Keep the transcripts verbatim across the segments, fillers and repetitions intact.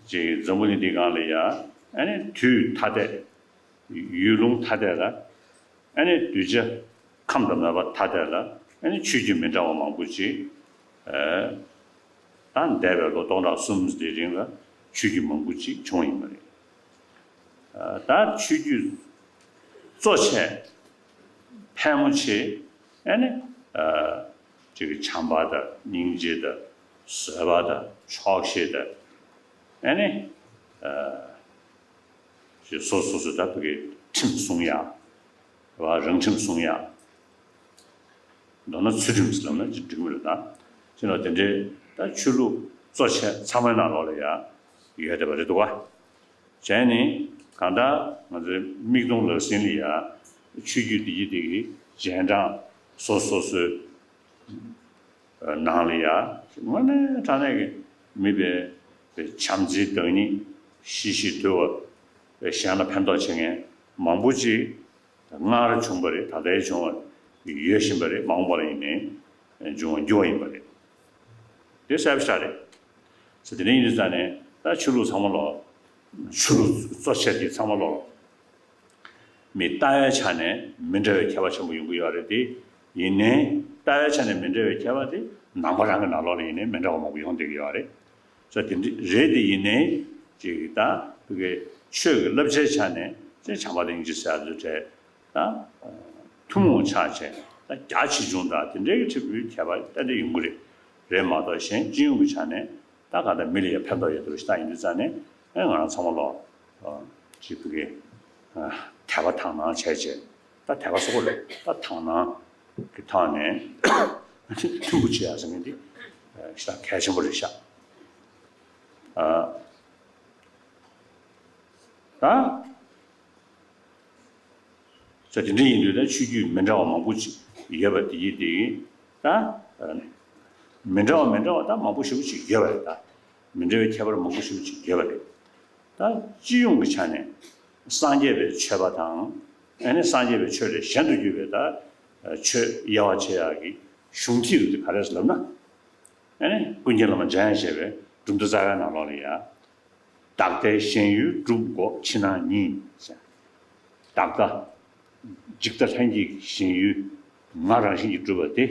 ཅིག་འཛམ་བུ་གླིང་འདིའི་སྒང་ལ་ཡ་ཨ་ནི་དུས་ཐ་དད། ཡུལ་ལུང་ཐ་དད་ལ་ཨ་ནི་གདུལ་བྱ་ཁམས་དང་མོས་པ་ཐ་དད་ལ་ཨ་ནི་ཆོས་བརྒྱུད་མི་འདྲ་བ་མང་པོ་ཅིག་ཨ་ད་འདས་པའི་ལོ་སྟོང་ཕྲག་གསུམ་དེའི་རིང་ལ་ཆོས་བརྒྱུད་མང་པོ་ཅིག་བྱུང་ཡིན་པ་རེད། ཨ་ད་ཆོས་བརྒྱུད་གཙོ་ཆེ་ཕལ་མོ་ཆེ་ཨ་ནི་ཨ་ཅིག་བྱམས་པ་དང་སྙིང་རྗེ་དང་བཟོད་པ་དང་ཆོག་ཤེས་དང་ཨ་ནི་ཨ་ཅིག་སོ་སོ་སོ་ད་བོད་ཀྱི་ཁྲིམས་སྲུང་ཡ། རང་ཁྲིམས་སྲུང་ཡ། མདོར་ན་ཚུལ་ཁྲིམས་ཟེར་ལབ་ན་ཅིག་འགྲིག་མི་རེད་ད། ཅི་ལ་དེ་འདྲའི་ད་ཆོས་ལུགས་གཙོ་ཆེ་ཚང་མའི་ནང་ལོགས་ལ་ཡ་ཡོད་བསྡད་པ་རེད་འདུག་ག་བྱས་ནས་གང་ལྟར་ང་ཚོའི་མིག་མཐོང་ལག་ཟིན་ལ་ཡ་ཆོས་བརྒྱུད་འདི་གི་འདི་གི་རྗེས་འབྲང་སོ་སོ་སོའི་ནང་ལ་ཡ་དངོས་གནས་དྲང་གནས་ཀྱི་མི་དཔེ་བྱམས་བརྩེའི་བདག་ཉིད་ཤི་ཞིང་དུལ་བ་གཞན་ལ་ཕན་ཐོགས་བྱེད་མཁན་མང་པོ་ཅིག་སྔར་བྱུང་བ་རེད། ད་ལྟའི་བྱུང་བ་ཡོད་བཞིན་པ་རེད། མ་འོངས་པ་ལ་ཡིན་ནའི་འབྱུང་བ་འགྱུར་བ་ཡིན་པ་རེད། དེ་གསལ་པོ་ཞིག་རེད། ཟེར་དེ་འདྲ་ཡིན་དུས་ཙང་ནས་ད་ཆོས་ལུགས་ཚང་མ་ལོག་ཆོས་ལུགས་གཙོ་ཆེ་དེ་ཚང་མ་ལོག་མི་ལྟ་བའི་ཆ་ནས་མི་འདྲ་བའི་ཁྱད་པར་ཆེན་པོ་ཡོང་གི་ཡོད་རེད་དེ། ཡིན་ནའི་ལྟ་བའི་ཆ་ནས་མི་འདྲ་བའི་ཁྱད་པར་དེ་ནང་པ་རང་གི་ནང་ལོགས་ལ་ཡིན་ནའི་མི་འདྲ་བ་མང་པོ་ཡོང་བསྡད་ཀྱི་ཡོད་རེད། ས་དེ་འདྲ་རེད་དེ་ཡིན་ནའི་ཅིག་ད་བོད་ཀྱི་ཆོས་ཀྱི་བསླབ་བྱའི་ཆ་ནས་ཅིག་བྱམས་པ་དང་སྙིང་རྗེ་ཟེར་ཡ་ཚོའི་གྲས་ད་ཐུན་མོང་ཆགས་བྱས་ད་རྒྱ་ཆེ་ཆུང་དང་དེ་འདྲའི་གི་ཁྲིད་པའི་ཁྱད་པར་ཏན་ཏན་ཡོང་གི་རེད། རེད་མ་གཏོགས་གཞན་སྤྱི་ཡོངས་ཀྱི་ཆ་ནས་ད་ག་ད་མི་ལ་ཡ་ཕན་ཐོགས་ཡོད་དུ་ཞིག་ད་ཡིན་དུས་ཙང་ནས་ཨེ་ང་རང་ཚང་མ་ལོག་ཅིག་བོད་ཀྱི་དད་པ་དག་སྣང་བྱས་བྱས་ད་དད་པ་སོགས་རེད། ད་དག་སྣང་གི་ཐོག་ནས་མཐུན་པོ་བྱེད་ཡ་ཟེར་མཁན་འདི་ཞེ་དྲག་གལ་ཆེན་པོ་རེད་ཤག་ད་ས་དེ་འདྲ་ཡིན་དུས་ད་ཆོས་བརྒྱུད་མི་འདྲ་བ་མང་པོ་ཅིག་ཡོད་པ་དེ་ཡིན་དེ་ད་མི་འདྲ་བ་མི་འདྲ་བ་ད་མང་པོ་ཞེ་པོ་ཅིག་ཡོད་པ་རེད། ད་མི་འདྲ་བའི་ཁྱད་པར་མང་པོ་ཞེ་པོ་ཅིག་ཡོད་པ་རེད། ད་སྤྱི་ཡོངས་ཀྱི་ཆ་ནས་སངས་རྒྱས་པའི་ཆོས་པ་དང་ཨ་ནི་སངས་རྒྱས་པའི་ཆོས་ལས་གཞན་དུ་གྱུར་པའི་ད་ཆོས་དབྱེ་བ་ཕྱེ་ཡག་གི་གཞུང་ཐིག་རུ་དེ་ག་རེ་ཟེར་ལབ་ན། ཨ་ནི་ཀུན་མཁྱེན་བླ་མ་འཇམ་དབྱངས་བཞད་པའི་གྲུབ་མཐའ་རྩ་བའི་ནང་ལོགས་ལ་ཡ། བདག་ལྟའི་ཞེན་ཡུལ་སྒྲུབ་དགོས་ཕྱི་ནང་གཉིས། བདག་ལྟ། འཇིག་ལྟ་ལྷན་སྐྱེས་ཀྱི་ཞེན་ཡུལ་ང་རང་བཞིན་གྱིས་གྲུབ་པ་དེ་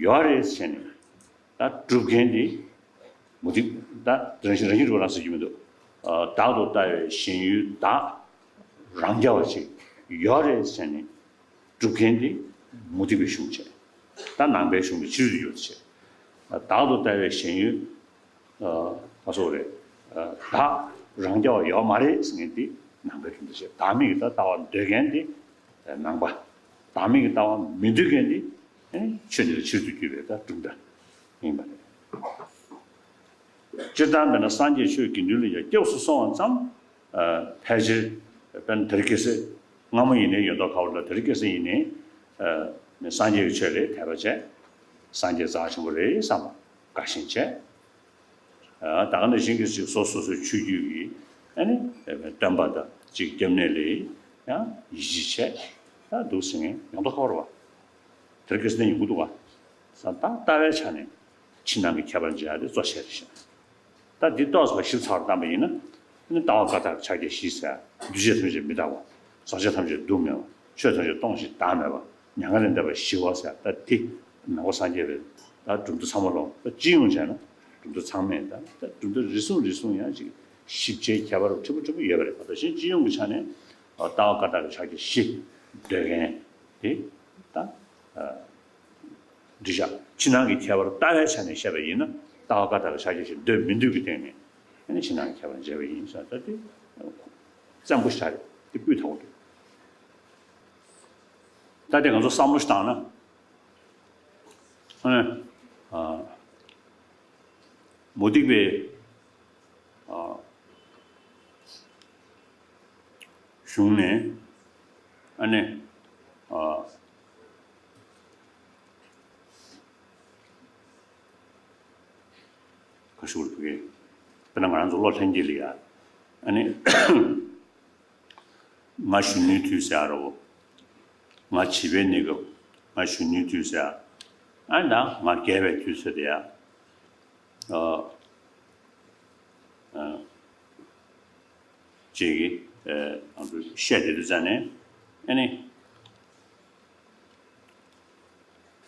ཡོད་རེད་ཟེར་ནས་ད་སྒྲུབ་མཁན་དེ་མུ་སྟེགས་ད་རང་བཞིན་རང་བཞིན་གྲུབ་པ་རང་ཟེར་གྱི་མི་འདུག་ཨ་བདག་ཏུ་ལྟ་བའི་ཞེན་ཡུལ་བདག་རང་རྐྱ་བ་ཅིག་ཡོད་རེད་ཟེར་ནས། སྒྲུབ་མཁན་དེ་མུ་སྟེགས་པའི་གཞུང་བྱས། ད་ནང་པའི་གཞུང་གི་ཕྱི་རོལ་དུ་ཡོད་བྱས། བདག་ཏུ་ལྟ་བའི་ཞེན་ཡུལ། ཨ་སོགས་རེད། བདག་རང་རྐྱ་བ་ཡོད་མ་རེད་ཟེར་མཁན་དེ་ནང་པའི་གཞུང་དུ་བྱས། བདག་མེད་ཀྱི་ལྟ་བ་འདོད་མཁན་དེ་ནང་པ། བདག་མེད་ཀྱི་ལྟ་བ་མི་འདོད་མཁན་དེ་ཆོས་འདི་ལ་ཕྱིར་དུ་གྱུར་པའི་ད་གྲུབ་མཐའ་ཡིན་པ་རེད། སྤྱིར་བཏང་དཔེར་ན་སངས་རྒྱས་ཆོས་དགེ་འདུན་ལ་ཡང་སྐྱབས་སུ་སོང་བ་ཙམ། ཕལ་ཆེར་དཔེར་ན་དེ་རིང་ཁ་སང་སྔ་མོ་ཡིན་ནའི་ཡོད་མདོག་ཁ་པོ་ལ་དེ་རིང་ཁ་སང་ཡིན་ནའི་སངས་རྒྱས་ཀྱི་ཆོས་ལ་དད་པ་བྱས། སངས་རྒྱས་རྩ་ཆེན་པོ་རེད་བསམ་པ་དགའ་ཞེན་བྱས། ད་ག་ནང་བཞིན་གྱི་ཅིག་སོ་སོ་སོའི་ཆོས་བརྒྱུད་ཀྱི་ཨ་ནི་སྟོན་པ་དང་ཅིག་སྐྱབས་གནས་ལ་ཡང་ཡིད་ཆེས་བྱས་ད་འདུག་ཟེར་མཁན་ཡོད་མདོག་ཁ་པོ་རེད་བ། དེ་རིང་ཁ་སང་ཡོང་གི་འདུག་ག་ས་ད་ལྟ་བའི་ཆ་ནས་ཕྱི་ནང་གི་ཁྱད་པར་འབྱེད་ཡ་དེ་གཙོ་ཆེ་རེད་ཤག་ད་འདི་ཏོག་ཙམ་ཞིབ་ཚགས་བཏང་པ་ཡིན་ན། ཨ་ནི་ལྟ་བ་བཀའ་རྟགས་ཕྱག་རྒྱ་བཞི་ཟེར། འདུས་བྱས་ཐམས་ཅད་མི་རྟག་པ། ཟག་བཅས་ཐམས་ཅད་སྡུག་བསྔལ་བ། ཆོས་ཐམས་ཅད་སྟོང་ཞིང་བདག་མེད་པ། མྱ་ངན་ལས་འདས་པ་ཞི་བ་ཟེར། ད་འདི་ནང་པ་སངས་རྒྱས་པའི་ད་གྲུབ་མཐའ་ཚང་མ་ལོ། ད་སྤྱི་ཡོངས་བྱས་ན་གྲུབ་མཐའ་ཚང་མས་ད་ད་གྲུབ་མཐའ་རེ་ཟུང་རེ་ཟུང་ཡང་ཅིག་ཞིབ་ཆའི་ཁྱད་པར་ཕྲན་བུ་ཕྲན་བུ་ཡོད་པ་རེད་པ། ད་གཞན་སྤྱི་ཡོངས་ཀྱི་ཆ་ནས་ལྟ་བ་བཀའ་རྟགས་ཀྱི་ཕྱག་རྒྱ་བཞི་འདོད་མཁན་དེ་ད། འདི་བཞག་ཕྱི་ནང་གི་ཁྱད་པར་ལྟ་བའི་ཆ་ནས་བཤད་པ་ཡིན་ན་ལྟ་བ་བཀའ་རྟགས་ཀྱི་ཕྱག་རྒྱ་ཞིག་འདོད་མི་འདོད་ཀྱི་སྟེང་ནས་ཨ་ནི་ཕྱི་ནང་གི་ཁྱད་པར་འབྱེད་པ་ཡིན་ཟེར་ད་དེ་བཙན་པོ་ཞིག་རེད། དེ་སྤུས་དག་པོ་འདུག་ད་དེ་ང་ཚོ་བསམ་བློ་ཞིག་བཏང་ན་ཨ་ནི་ཨ་མུ་སྟེགས་པའི་ཨ་གཞུང་ནས་ཨ་ནི་ཨ་ག་ཞུ་དགོས་རེད། དཔེར་ན་ང་རང་ཚོ་བློ་ལྷན་སྐྱེས་ལ་ཡ་ཨ་ནི་ང་གཞོན་ནུའི་དུས་ཟེར་ཡ་རོ། ང་བྱིས་པའི་གནས་སྐབས། ང་གཞོན་ནུའི་དུས་ཟེར་ཡ། ཨ་ནི་ད་ང་རྒས་པའི་དུས་ཟེར་དེ་ཡ། ཨ། ཨ། ཅིག་གིས་ཨ་ང་ཚོས་བཤད་བསྡད་དུས་ཙང་ནས་ཨ་ནི་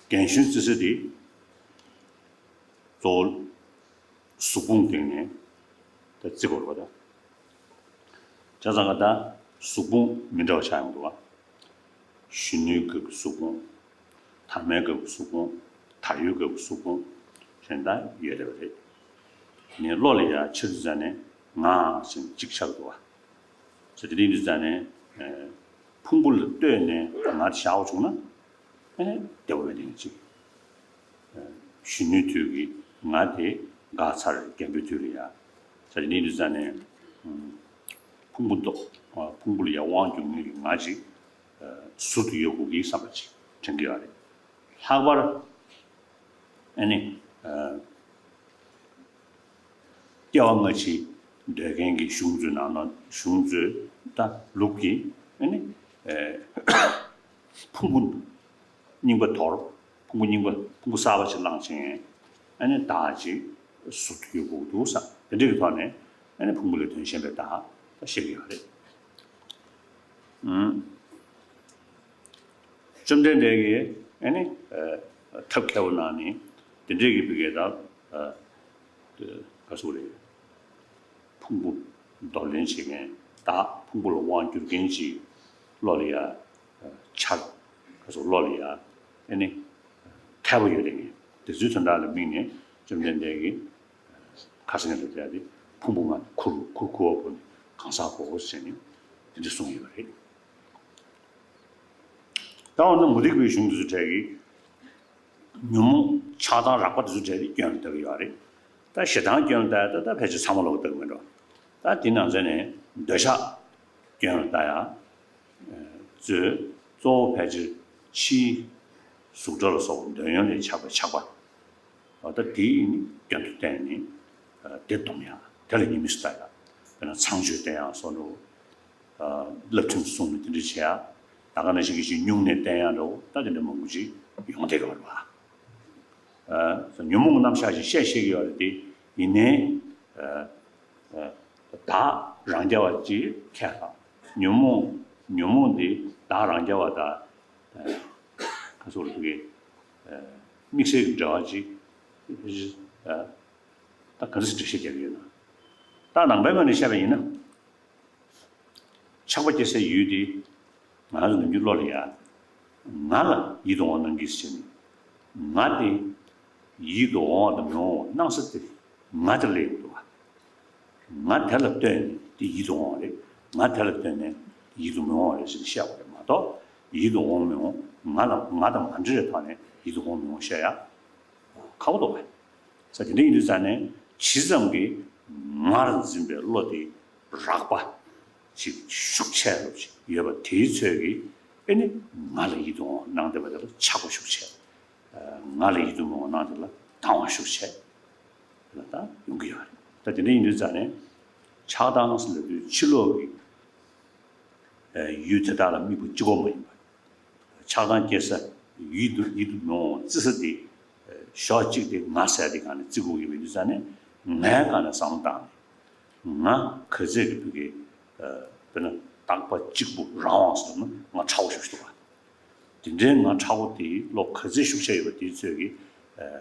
རྒན་གཞོན་བརྩི་ས་དེ་གཙོ་བོ་གཟུགས་ཕུང་སྟེང་ནས་ད་བརྩི་དགོས་རེད་པ། ད་བྱས་ཙང་ཀ་ད་གཟུགས་ཕུང་མི་འདྲ་བ་ཆགས་ཡོང་འདུག་བ། གཞོན་ནུའི་སྐབས་ཀྱི་གཟུགས་ཕུང་། དར་མའི་སྐབས་ཀྱི་གཟུགས་ཕུང་། དར་ཡོལ་སྐབས་ཀྱི་གཟུགས་ཕུང་གཞན་དག་ཡོད་བསྡད་པ་རེད། དེ་ནས་བློ་ལ་ཡང་ཆ་དུས་ཙང་ནས་ང་ཞེས་གཅིག་ཆགས་འདུག་བ། ཟེར་དེ་འདྲ་ཡིན་དུས་ཙང་ནས་ཕུང་པོ་ལ་ལྟོས་ནས་ང་དེ་བཞག་པ་བྱུང་ན་ཨ་ནི་བདེ་བ་མེད་དེ་གཅིག་གཞོན་ནུའི་དུས་ཀྱི་ང་དེ་འགག་ཚར། རྒན་པོའི་དུས་ལ་ཡ། ཟེར་དེ་འདྲ་ཡིན་དུས་ཙང་ནས་ཕུང་པོ་འདོགས། ཕུང་པོ་ལ་ཡ་དབང་སྒྱུར་མཁན་གྱི་ང་ཅིག་ཟུར་དུ་ཡོད་དགོས་ཀྱི་བསམ་པ་ཅིག་དྲན་གྱི་ཡོད་རེད། ལྷག་པར་ཨ་ནི་ཨ་སྐྱེ་བ་སྔ་ཕྱི་འདོད་མཁན་གྱི་གཞུང་ཚོའི་ནང་ན་གཞུང་ཚོའི་ད་ལུགས་ཀྱིས་ཨ་ནི་ཨ་ཕུང་པོ་རྙིང་པ་དོར། ཕུང་པོ་རྙིང་པ་ཕུང་པོ་གསར་པ་ཅིག་བླངས་བྱས་ཨ་ནི་བདག་ཅིག་ཟུར་དུ་ཡོད་དགོས་འདུག་བསམ། དེ་འདྲ་གི་ཐོག་ནས་ཨ་ནི་ཕུང་པོ་ལས་དོན་གཞན་པའི་བདག་ད་བཤད་ཀྱི་ཡོད་རེད། ཨུམ། བཅོམ་ལྡན་འདས་ཀྱིས་ཨ་ནི་ཨ་ཐབས་མཁས་པོ་གནང་ནས་དེ་འདྲས་ཀྱི་བི་གའི་ད་ཨ་ག་སུ་རེད། ཕུང་པོ་འདོར་ལེན་བྱེད་མཁན་བདག་ཕུང་པོ་ལ་དབང་བསྒྱུར་མཁན་ཅིག་བློ་ལ་ཡ་འཆར། ག་སུ་བློ་ལ་ཡ་ཨ་ནི་འཐད་པ་ཡོད་དེ་ངས་དེ་ཚོའི་དོན་དག་ལ་དམིགས་ནས་བཅོམ་ལྡན་འདས་ཀྱིས་ཁ་སང་ལ་བལྟས་ཏེ་ཕུང་པོ་ལྔ་ནི་ཁུར་ཁུར་ཁུར་བ་བོར་ནས་གང་ཟག་གོ་ཟེར་ནས་དེ་འདྲ་གསུངས་ཡོད་པ་རེད། ད་འོ་ན་མུ་སྟེགས་པའི་གཞུང་དེ་ཚོ་གྲས་ཀྱིས་ཉོན་མོངས་ཆགས་སྡང་རགས་པ་དེ་ཚོ་གྲས་ཀྱིས་སྐྱོན་ལ་ལྟ་གི་ཡོད་རེད། ད་ཞེ་སྡང་སྐྱོན་ལ་ལྟ་ཡ་ད་ད་ཕལ་ཆེར་ཚང་མ་ལོག་ལྟ་གི་མེད་འགྲོ། ད་དེ་ནང་ཚན་ནས་འདོད་ཆགས་སྐྱོན་ལ་ལྟ་ཡ། ཚོས་གཙོ་བོ་ཕལ་ཆེར་ཕྱིའི་གཟུགས་སྒྲ་ལ་སོགས་པ་འདོད་ཡོན་ལས་ཆགས་པའི་ཆགས་པ། འོ་ད་དེའི་སྐྱོན་དུ་བསྟན་ནས་དེ་སྡོམ་ཡ། དེ་ལ་ཉེས་དམིགས་སུ་ལྟ་ཡ། དཔེར་ན་ཚངས་སྤྱོད་བསྟེན་ཡ་སོགས་འགྲོ། བསླབ་ཁྲིམས་སྲུང་ནས་དེ་འདྲ་བྱེད་ཡ། ད་ག་ནང་བཞིན་གྱི་ཅིག་སྨྱུང་གནས་བསྟེན་ཡ་འགྲོ་ད་དེ་འདྲ་མང་པོ་ཅིག་ཡོང་བསྡད་ཡོད་རེད་པ། ཉོན་མོངས་རྣམ་གཞག་ཅིག་བཤད་ཤེས་ཀྱི་ཡོད་རེད་དེ་ཡིན་ནའི། བདག་རང་རྐྱ་བ་ཅིག་ཁས་བླངས། ཉོན་མོངས་ཉོན་མོངས་འདི་བདག་རང་རྐྱ་བ་དང་། ག་ཚོད་རེད་དེ། དམིགས་བསལ་གྱི་འབྲེལ་བ་ཅིག་ད་ག་འདྲ་ཞིག་འགྲེལ་བཤད་རྒྱག་གི་ཡོད་ན། ད་ནང་པའི་ངོས་ནས་བཤད་པ་ཡིན་ན། ཆགས་པ་སྐྱེ་སའི་ཡུལ་དེ། ང་རང་ཚོ་ནམ་རྒྱུན་བློ་ལ་ཡ། ང་ལ་ཡིད་དུ་འོང་བ་སྣང་གི་ཟེར་ནས། ང་དེ། ཡིད་དུ་འོང་བ་དང་མི་འོང་བ་སྣང་ས་དེ། ང་དེ་ལ་ཡོད་འདུག་བ། ང་དེ་ལ་ལྟོས་ནས་དེ་ཡིད་དུ་འོང་བ་རེད། ང་དེ་ལ་ལྟོས་ནས་ཡིད་དུ་མི་འོང་བ་རེད་ཟེར་ནས་བཤད་པ་རེད་མ་གཏོགས། ཡིད་དུ་འོང་མི་འོང་ང་ལ་ང་དང་མ་འབྲེལ་བའི་ཐོག་ནས་ཡིད་དུ་འོང་མི་འོང་བཤད་ཡ། ཁག་པོ་འདུག་བ། ས་དེ་འདྲ་ཡིན་དུས་ཙང་ནས་ཇི་ཙམ་གྱིས་ང་ལ་འཛིན་པའི་བློ་དེ་རགས་པ་ཅིག་ཤུགས་ཆེ་རུ་ཅིག་ཡོད་པ་དེའི་ཚོད་ཀྱིས་ཨེ་ནི་ང་ལ་ཡིད་དུ་འོང་སྣང་བསྡད་པ་དེ་ལ་ཆགས་པ་ཤུགས་ཆེ། ང་ལ་ཡིད་དུ་མི་འོང་སྣང་དེ་ལ་སྡང་བ་ཤུགས་ཆེ་ལ་ད་ཡོང་གི་ཡོད་རེད། ད་དེ་འདྲ་ཡིན་དུས་ཙང་ནས་ཆགས་སྡང་ཟེར་ལབ་དུས་ཕྱི་ལོགས་ཀྱི་ཡུལ་དེ་དག་ལ་དམིགས་པ་གཅིག་པོ་མ་ཡིན་པ། ཆགས་སྡང་སྐྱེ་ས་ཡིད་དུ་ཡིད་དུ་མི་འོང་བརྩི་ས་དེ་ཕྱོགས་གཅིག་དེ་ང་ཟེར་དེ་གང་ནས་བརྩི་དགོས་ཀྱི་མེད་དུས་ཙང་ནས་ངའི་སྒང་ནས་བསམ་བློ་བཏང་ནས་ང་ག་ཚད་ཀྱི་བུ་གའི་དཔེར་ན་རྟག་པ་གཅིག་པུ་རང་དབང་ཟེར་ན་ང་ཁྲ་བོ་ཞིག་འདུག་བ། དེ་འདྲའི་ང་ཁྲ་བོ་དེའི་བློ་ག་ཚད་ཤུགས་ཆེ་ཡོད་པ་དེའི་ཚོད་ཀྱིས་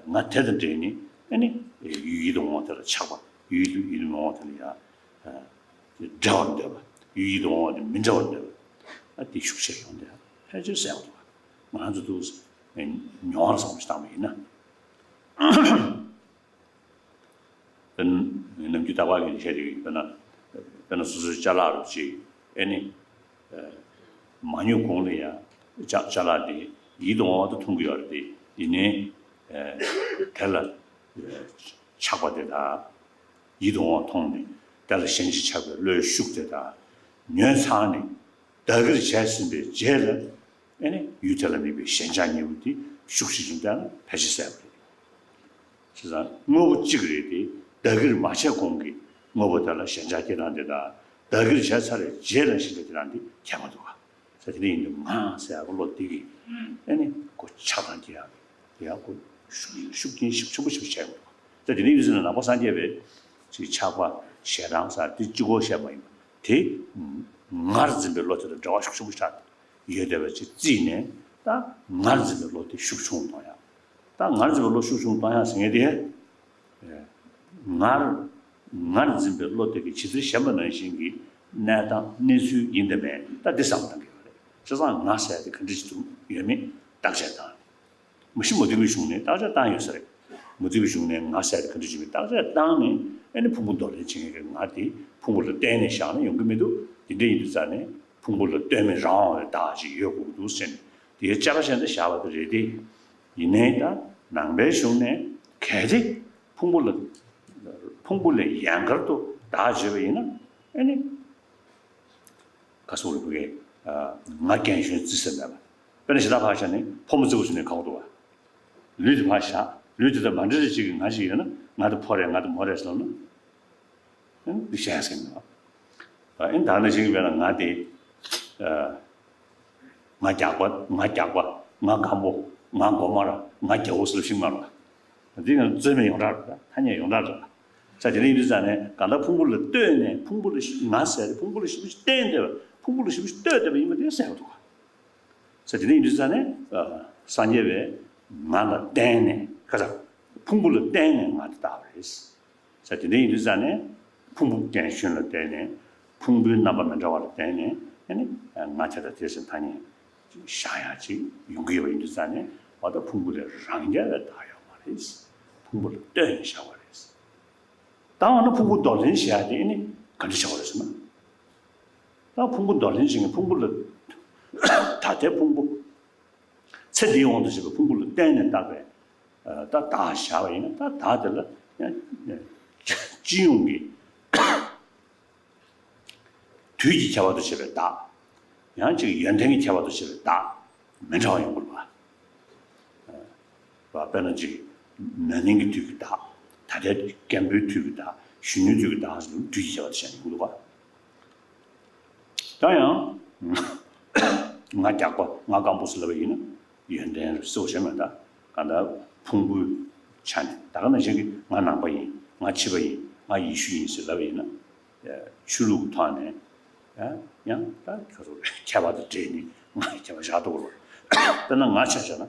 ང་དེ་དང་འབྲེལ་ནས་ཨ་ནི་ཡིད་དུ་འོང་བ་དེ་ལ་ཆགས་པ་ཡིད་དུ་ཡིད་དུ་མི་འོང་བ་དེ་ལ་ཡ། འབྲལ་བར་འདོད་པ། ཡུལ་ཡིད་དུ་འོང་བ་དེ་མི་འབྲལ་བར་འདོད་པ། ཨ་དེ་ཤུགས་ཆེ་ཡོང་དེ་ཕལ་ཆེར་གསལ་བ་འདུག་ང་རང་ཚོ་འདུག་མྱོང་བར་བསམ་བློ་ཞིག་བཏང་བ་ཡིན་ན། དཔེར་ན་ནམ་རྒྱུན་རྟག་པར་གྱི་བཤད་དེ་དཔེར་ན་དཔེར་ན་སོ་སོའི་ཅ་ལག་རུ་ཅིག་ཨེ་ནི། མ་ཉོ་གོང་ལ་ཡང་ཅ་ཅ་ལག་དེ་ཡིད་དུ་འོང་བ་དེ་མཐོང་གི་ཡོད་རེད་དེ་ཡིན་ནའི། དེ་ལ་ཆགས་པ་དེ་དག་ཡིད་དུ་འོང་བ་མཐོང་ནས་དེ་ལ་ཞེན་ཅིང་ཆགས་པའི་བློའི་ཤུགས་དེ་དག་ཉོས་ཚར་ནས་བདག་གིར་བྱས་ཟིན་པའི་རྗེས་ལ་ཨེ་ནི་ཡུལ་དེ་ལ་དམིགས་པའི་ཞེན་ཆགས་གཉིས་པོ་དེ་ཤུགས་ཆེ་ཆུང་བསྟན་ན་ཕལ་ཆེར་གསལ་བ་རེད། བྱས་ཙང་དངོས་པོ་གཅིག་རེད་དེ་བདག་གིར་མ་བྱས་གོང་གི་དངོས་པོ་དེ་ལ་ཞེན་ཆགས་སྐྱེ་སྟངས་དེ་དང་བདག་གིར་བྱས་ཚར་བའི་རྗེས་ལ་ཞེན་ཆགས་སྐྱེ་སྟངས་དེ་ཁྱད་པར་འདུག་ག་ས་དེ་འདྲ་ཡིན་དུས་ང་ཟེར་ཡག་གི་བློ་དེ་གིས་ཨེ་ནི་ཁོ་ཆགས་སྡང་སྐྱེ་ཡག་གི་དེ་ཡག་ཁོ་ཤུགས་ཤུགས་རྐྱེན་ཤུགས་ཆེན་པོ་ཞིག་བྱས་ཡོང་འདུག་ས་དེ་འདྲ་ཡིན་ཟེར་ན་ནང་པ་སངས་རྒྱས་པའི་ཅིག་ཆགས་པ་ཞེ་སྡང་ཟེར་དེ་གཅིག་པོ་བཤད་པ་ཡིན་པ། དེ་ངར་འཛིན་པའི་བློ་དེ་དང་འབྲེལ་བ་ཤུགས་ཆེན་པོ་ཆགས་ཏེ་ཡོད་བསྡད་པ་ཅིག་བརྩིས་ནས། ད་ངར་འཛིན་པའི་བློ་དེ་ཤུགས་ཆུང་གཏོང་ཡག་ད་ངར་འཛིན་པའི་བློ་ཤུགས་ཆུང་གཏོང་ཡག་ཟེར་མཁན་དེ། ངར་ངར་འཛིན་པའི་བློ་དེ་གི་ཇི་ལྟར་ཞེན་པ་ནང་བཞིན་གྱི་གནས་སྟངས་གནས་ཚུལ་ཡིན་དང་མེད། ད་འདི་བསམ་བློ་གཏང་གི་ཡོད་རེད། བྱས་ཙང་ང་ཟེར་ཡག་དེ་ག་འདྲ་ཞིག་འདུག་ཡོད་མེད་བརྟག་དཔྱད་བཏང་། མ་གཞི་མུ་སྟེགས་པའི་གཞུང་ནས་བརྟག་དཔྱད་བཏང་ཡོད་ས་རེད། མུ་སྟེགས་པའི་གཞུང་ནས་ང་ཟེར་ཡག་དེ་ག་འདྲ་ཞིག་མིན་བརྟག་དཔྱད་བཏང་ནས། ཨ་ནི་ཕུང་པོ་འདོར་ལེན་བྱེད་མཁན་གྱི་ང་དེ་ཕུང་པོ་ལ་བརྟེན་ནས་བཞག་ན་ཡོང་གི་མི་འདུག་དེ་འདྲ་ཡིན་དུས་ཙང་ནས་ཕུང་པོ་ལ་ལྟོས་མེད་རང་དབང་བའི་བདག་ཅིག་ཡོད་དགོས་ཀྱི་འདུག་ཟེར་ནས་དེའི་དཔྱད་པ་བྱས་ནས་བཞག་པ་དེ་རེད་དེ། ཡིན་ནའི་ད་ནང་པའི་གཞུང་ནས་གལ་ཏེ་ཕུང་པོ་ལ་ཕུང་པོ་ལས་ཡན་གར་དུ་བདག་བརྗོད་པ་ཡིན་ན། ཨ་ནི་ག་སོགས་རིགས་པའི་ང་རྒན་གཞོན་བརྩི་ས་མེད་པ། དཔེར་ན་ཞེ་དྲག་ཕར་བཞག་ནས་ཕོ་མོ་བརྩི་དགོས་ཟེར་ནས་ཁག་པོ་འདུག་བ། ལུས་དེ་ཕར་བཞག་ལུས་དེ་དང་མ་འབྲེལ་བ་ཅིག་གི་ང་ཅིག་ཡོད་ན། ང་དེ་ཕོ་རེད། ང་དེ་མོ་རེད་ཟེར་ལབ་ན། ཨ་ནི་འདི་བཤད་ཟིན་ནོ། ཨ་ནི་ད་ནི་ཞིག་བས་ན་ང་དེ་ང་རྒྱགས་པ། ང་རྒྱགས་པ། ང་སྒམ་པོ། ང་སྒོ་དམར། ང་རྒྱལ་པོ་ཟེར་ལབ་ཤིག་མ་རེད་བ། འདི་ང་རྩོད་མེད་ཡོངས་གྲགས་རེད། ཐ་སྙད་ཡོངས་གྲགས་རེད། ས་དེ་འདྲ་ཡིན་དུས་ཙང་ནས་གང་ལྟར་ཕུང་པོ་ལ་ལྟོས་ནས་ཕུང་པོ་ལ་ང་ཟེར་ཏེ་ཕུང་པོ་ལ་ཞིབ་ཞིབ་བརྟེན་བསྡད་པ། ཕུང་པོ་ལ་ཞིབ་ཞིབ་ལྟོས་བསྡད་པ་ཡིན་པ་དེ་གསལ་པོ་འདུག་བ། ས་དེ་འདྲ་ཡིན་དུས་ཙང་ནས་སངས་རྒྱས་པས་ང་ལ་བརྟེན་ནས་ཁ་ཚ་ཕུང་པོ་ལ་བརྟེན་ནས་ང་དེ་བཏགས་པ་རེད། ས་དེ་འདྲ་ཡིན་དུས་ཙང་ནས་ཕུང་པོ་རྒན་གཞོན་ལ་བརྟེན་ནས་ཕུང་པོའི་རྣམ་པ་མི་འདྲ་བ་ལ་བརྟེན་ནས་ཨ་ནི་ང་དེ་དང་དེ་ཟེར་ཐ་སྙད་བཞག་ཡག་ཅིག་ཡོང་གི་ཡོད་པ་ཡིན་དུས་ཙང་ནས། འོ་ད་ཕུང་པོ་ལས་རང་རྐྱ་བའི་བདག་ཡོད་མ་རེད། ཕུང་པོ་ལ་ལྟོས་ནས་བཞག་པ་རེད། ད་འོ་ན་ཕུང་པོ་འདོར་ལེན་བྱེད་ཡག་དེ་ཨ་ནི་ག་འདྲ་བྱ་བ་རེད་ཟེར་ན། ད་ཕུང་པོ་འདོར་ལེན་བྱེད་མཁན་ཕུང་པོ་ལ་ད་ལྟའི་ཕུང་པོ་ཚེ་འདིའི་དབང་དུ་བྱས་པའི་ཕུང་པོ་ལ་བརྟེན་ནས་བཏགས་པའི་ད་བདག་བཞག་པ་ཡིན་ན། ད་བདག་དེ་ལ་ཡང་སྤྱི་ཡོངས་ཀྱི་དུས་ཀྱི་ཁྱད་པར་དུ་བྱས་པའི་བདག་ཡང་ཅིག་ཡོན་ཏན་གྱི་ཁྱད་པར་དུ་བྱས་པའི་བདག་མི་འདྲ་བ་ཡོང་གི་རེད་པ། དཔེར་ན་ཅིག་ན་ནིང་གི་དུས་ཀྱི་བདག་ད་ལྟའི་རྒན་པོའི་དུས་ཀྱི་བདག་གཞོན་ནུའི་དུས་ཀྱི་བདག་ཟེར་དུས་ཀྱི་ཁྱད་པར་དུ་བྱས་ནས་ཡོང་གི་འདུག་པ། ད་ཡང་ང་རྒྱགས་པ། ང་སྒམ་པོ་ཟེར་ལབ་པ་ཡིན་ན་ཡོན་ཏན་གཙོ་བོ་བྱས་མེད། ད་གང་ལྟར་ཕུང་པོའི་ཆ་ནས་ད་ག་ནང་བཞིན་གྱི་ང་ནང་པ་ཡིན། ང་ཕྱི་པ་ཡིན། ང་ཡེ་ཤུ་ཡིན་ཟེར་ལབ་པ་ཡིན་ན། ཆོས་ལུགས་ཀྱི་ཐོག་ནས་ཡང་ཡང་ད་ཁྱད་པར་དུ་འདྲེས་ནས་ང་ཁྱད་པར་བཞག་ཐུབ་ཀྱི་རེད། དཔེར་ན་ང་ཆ་བཞག་ན།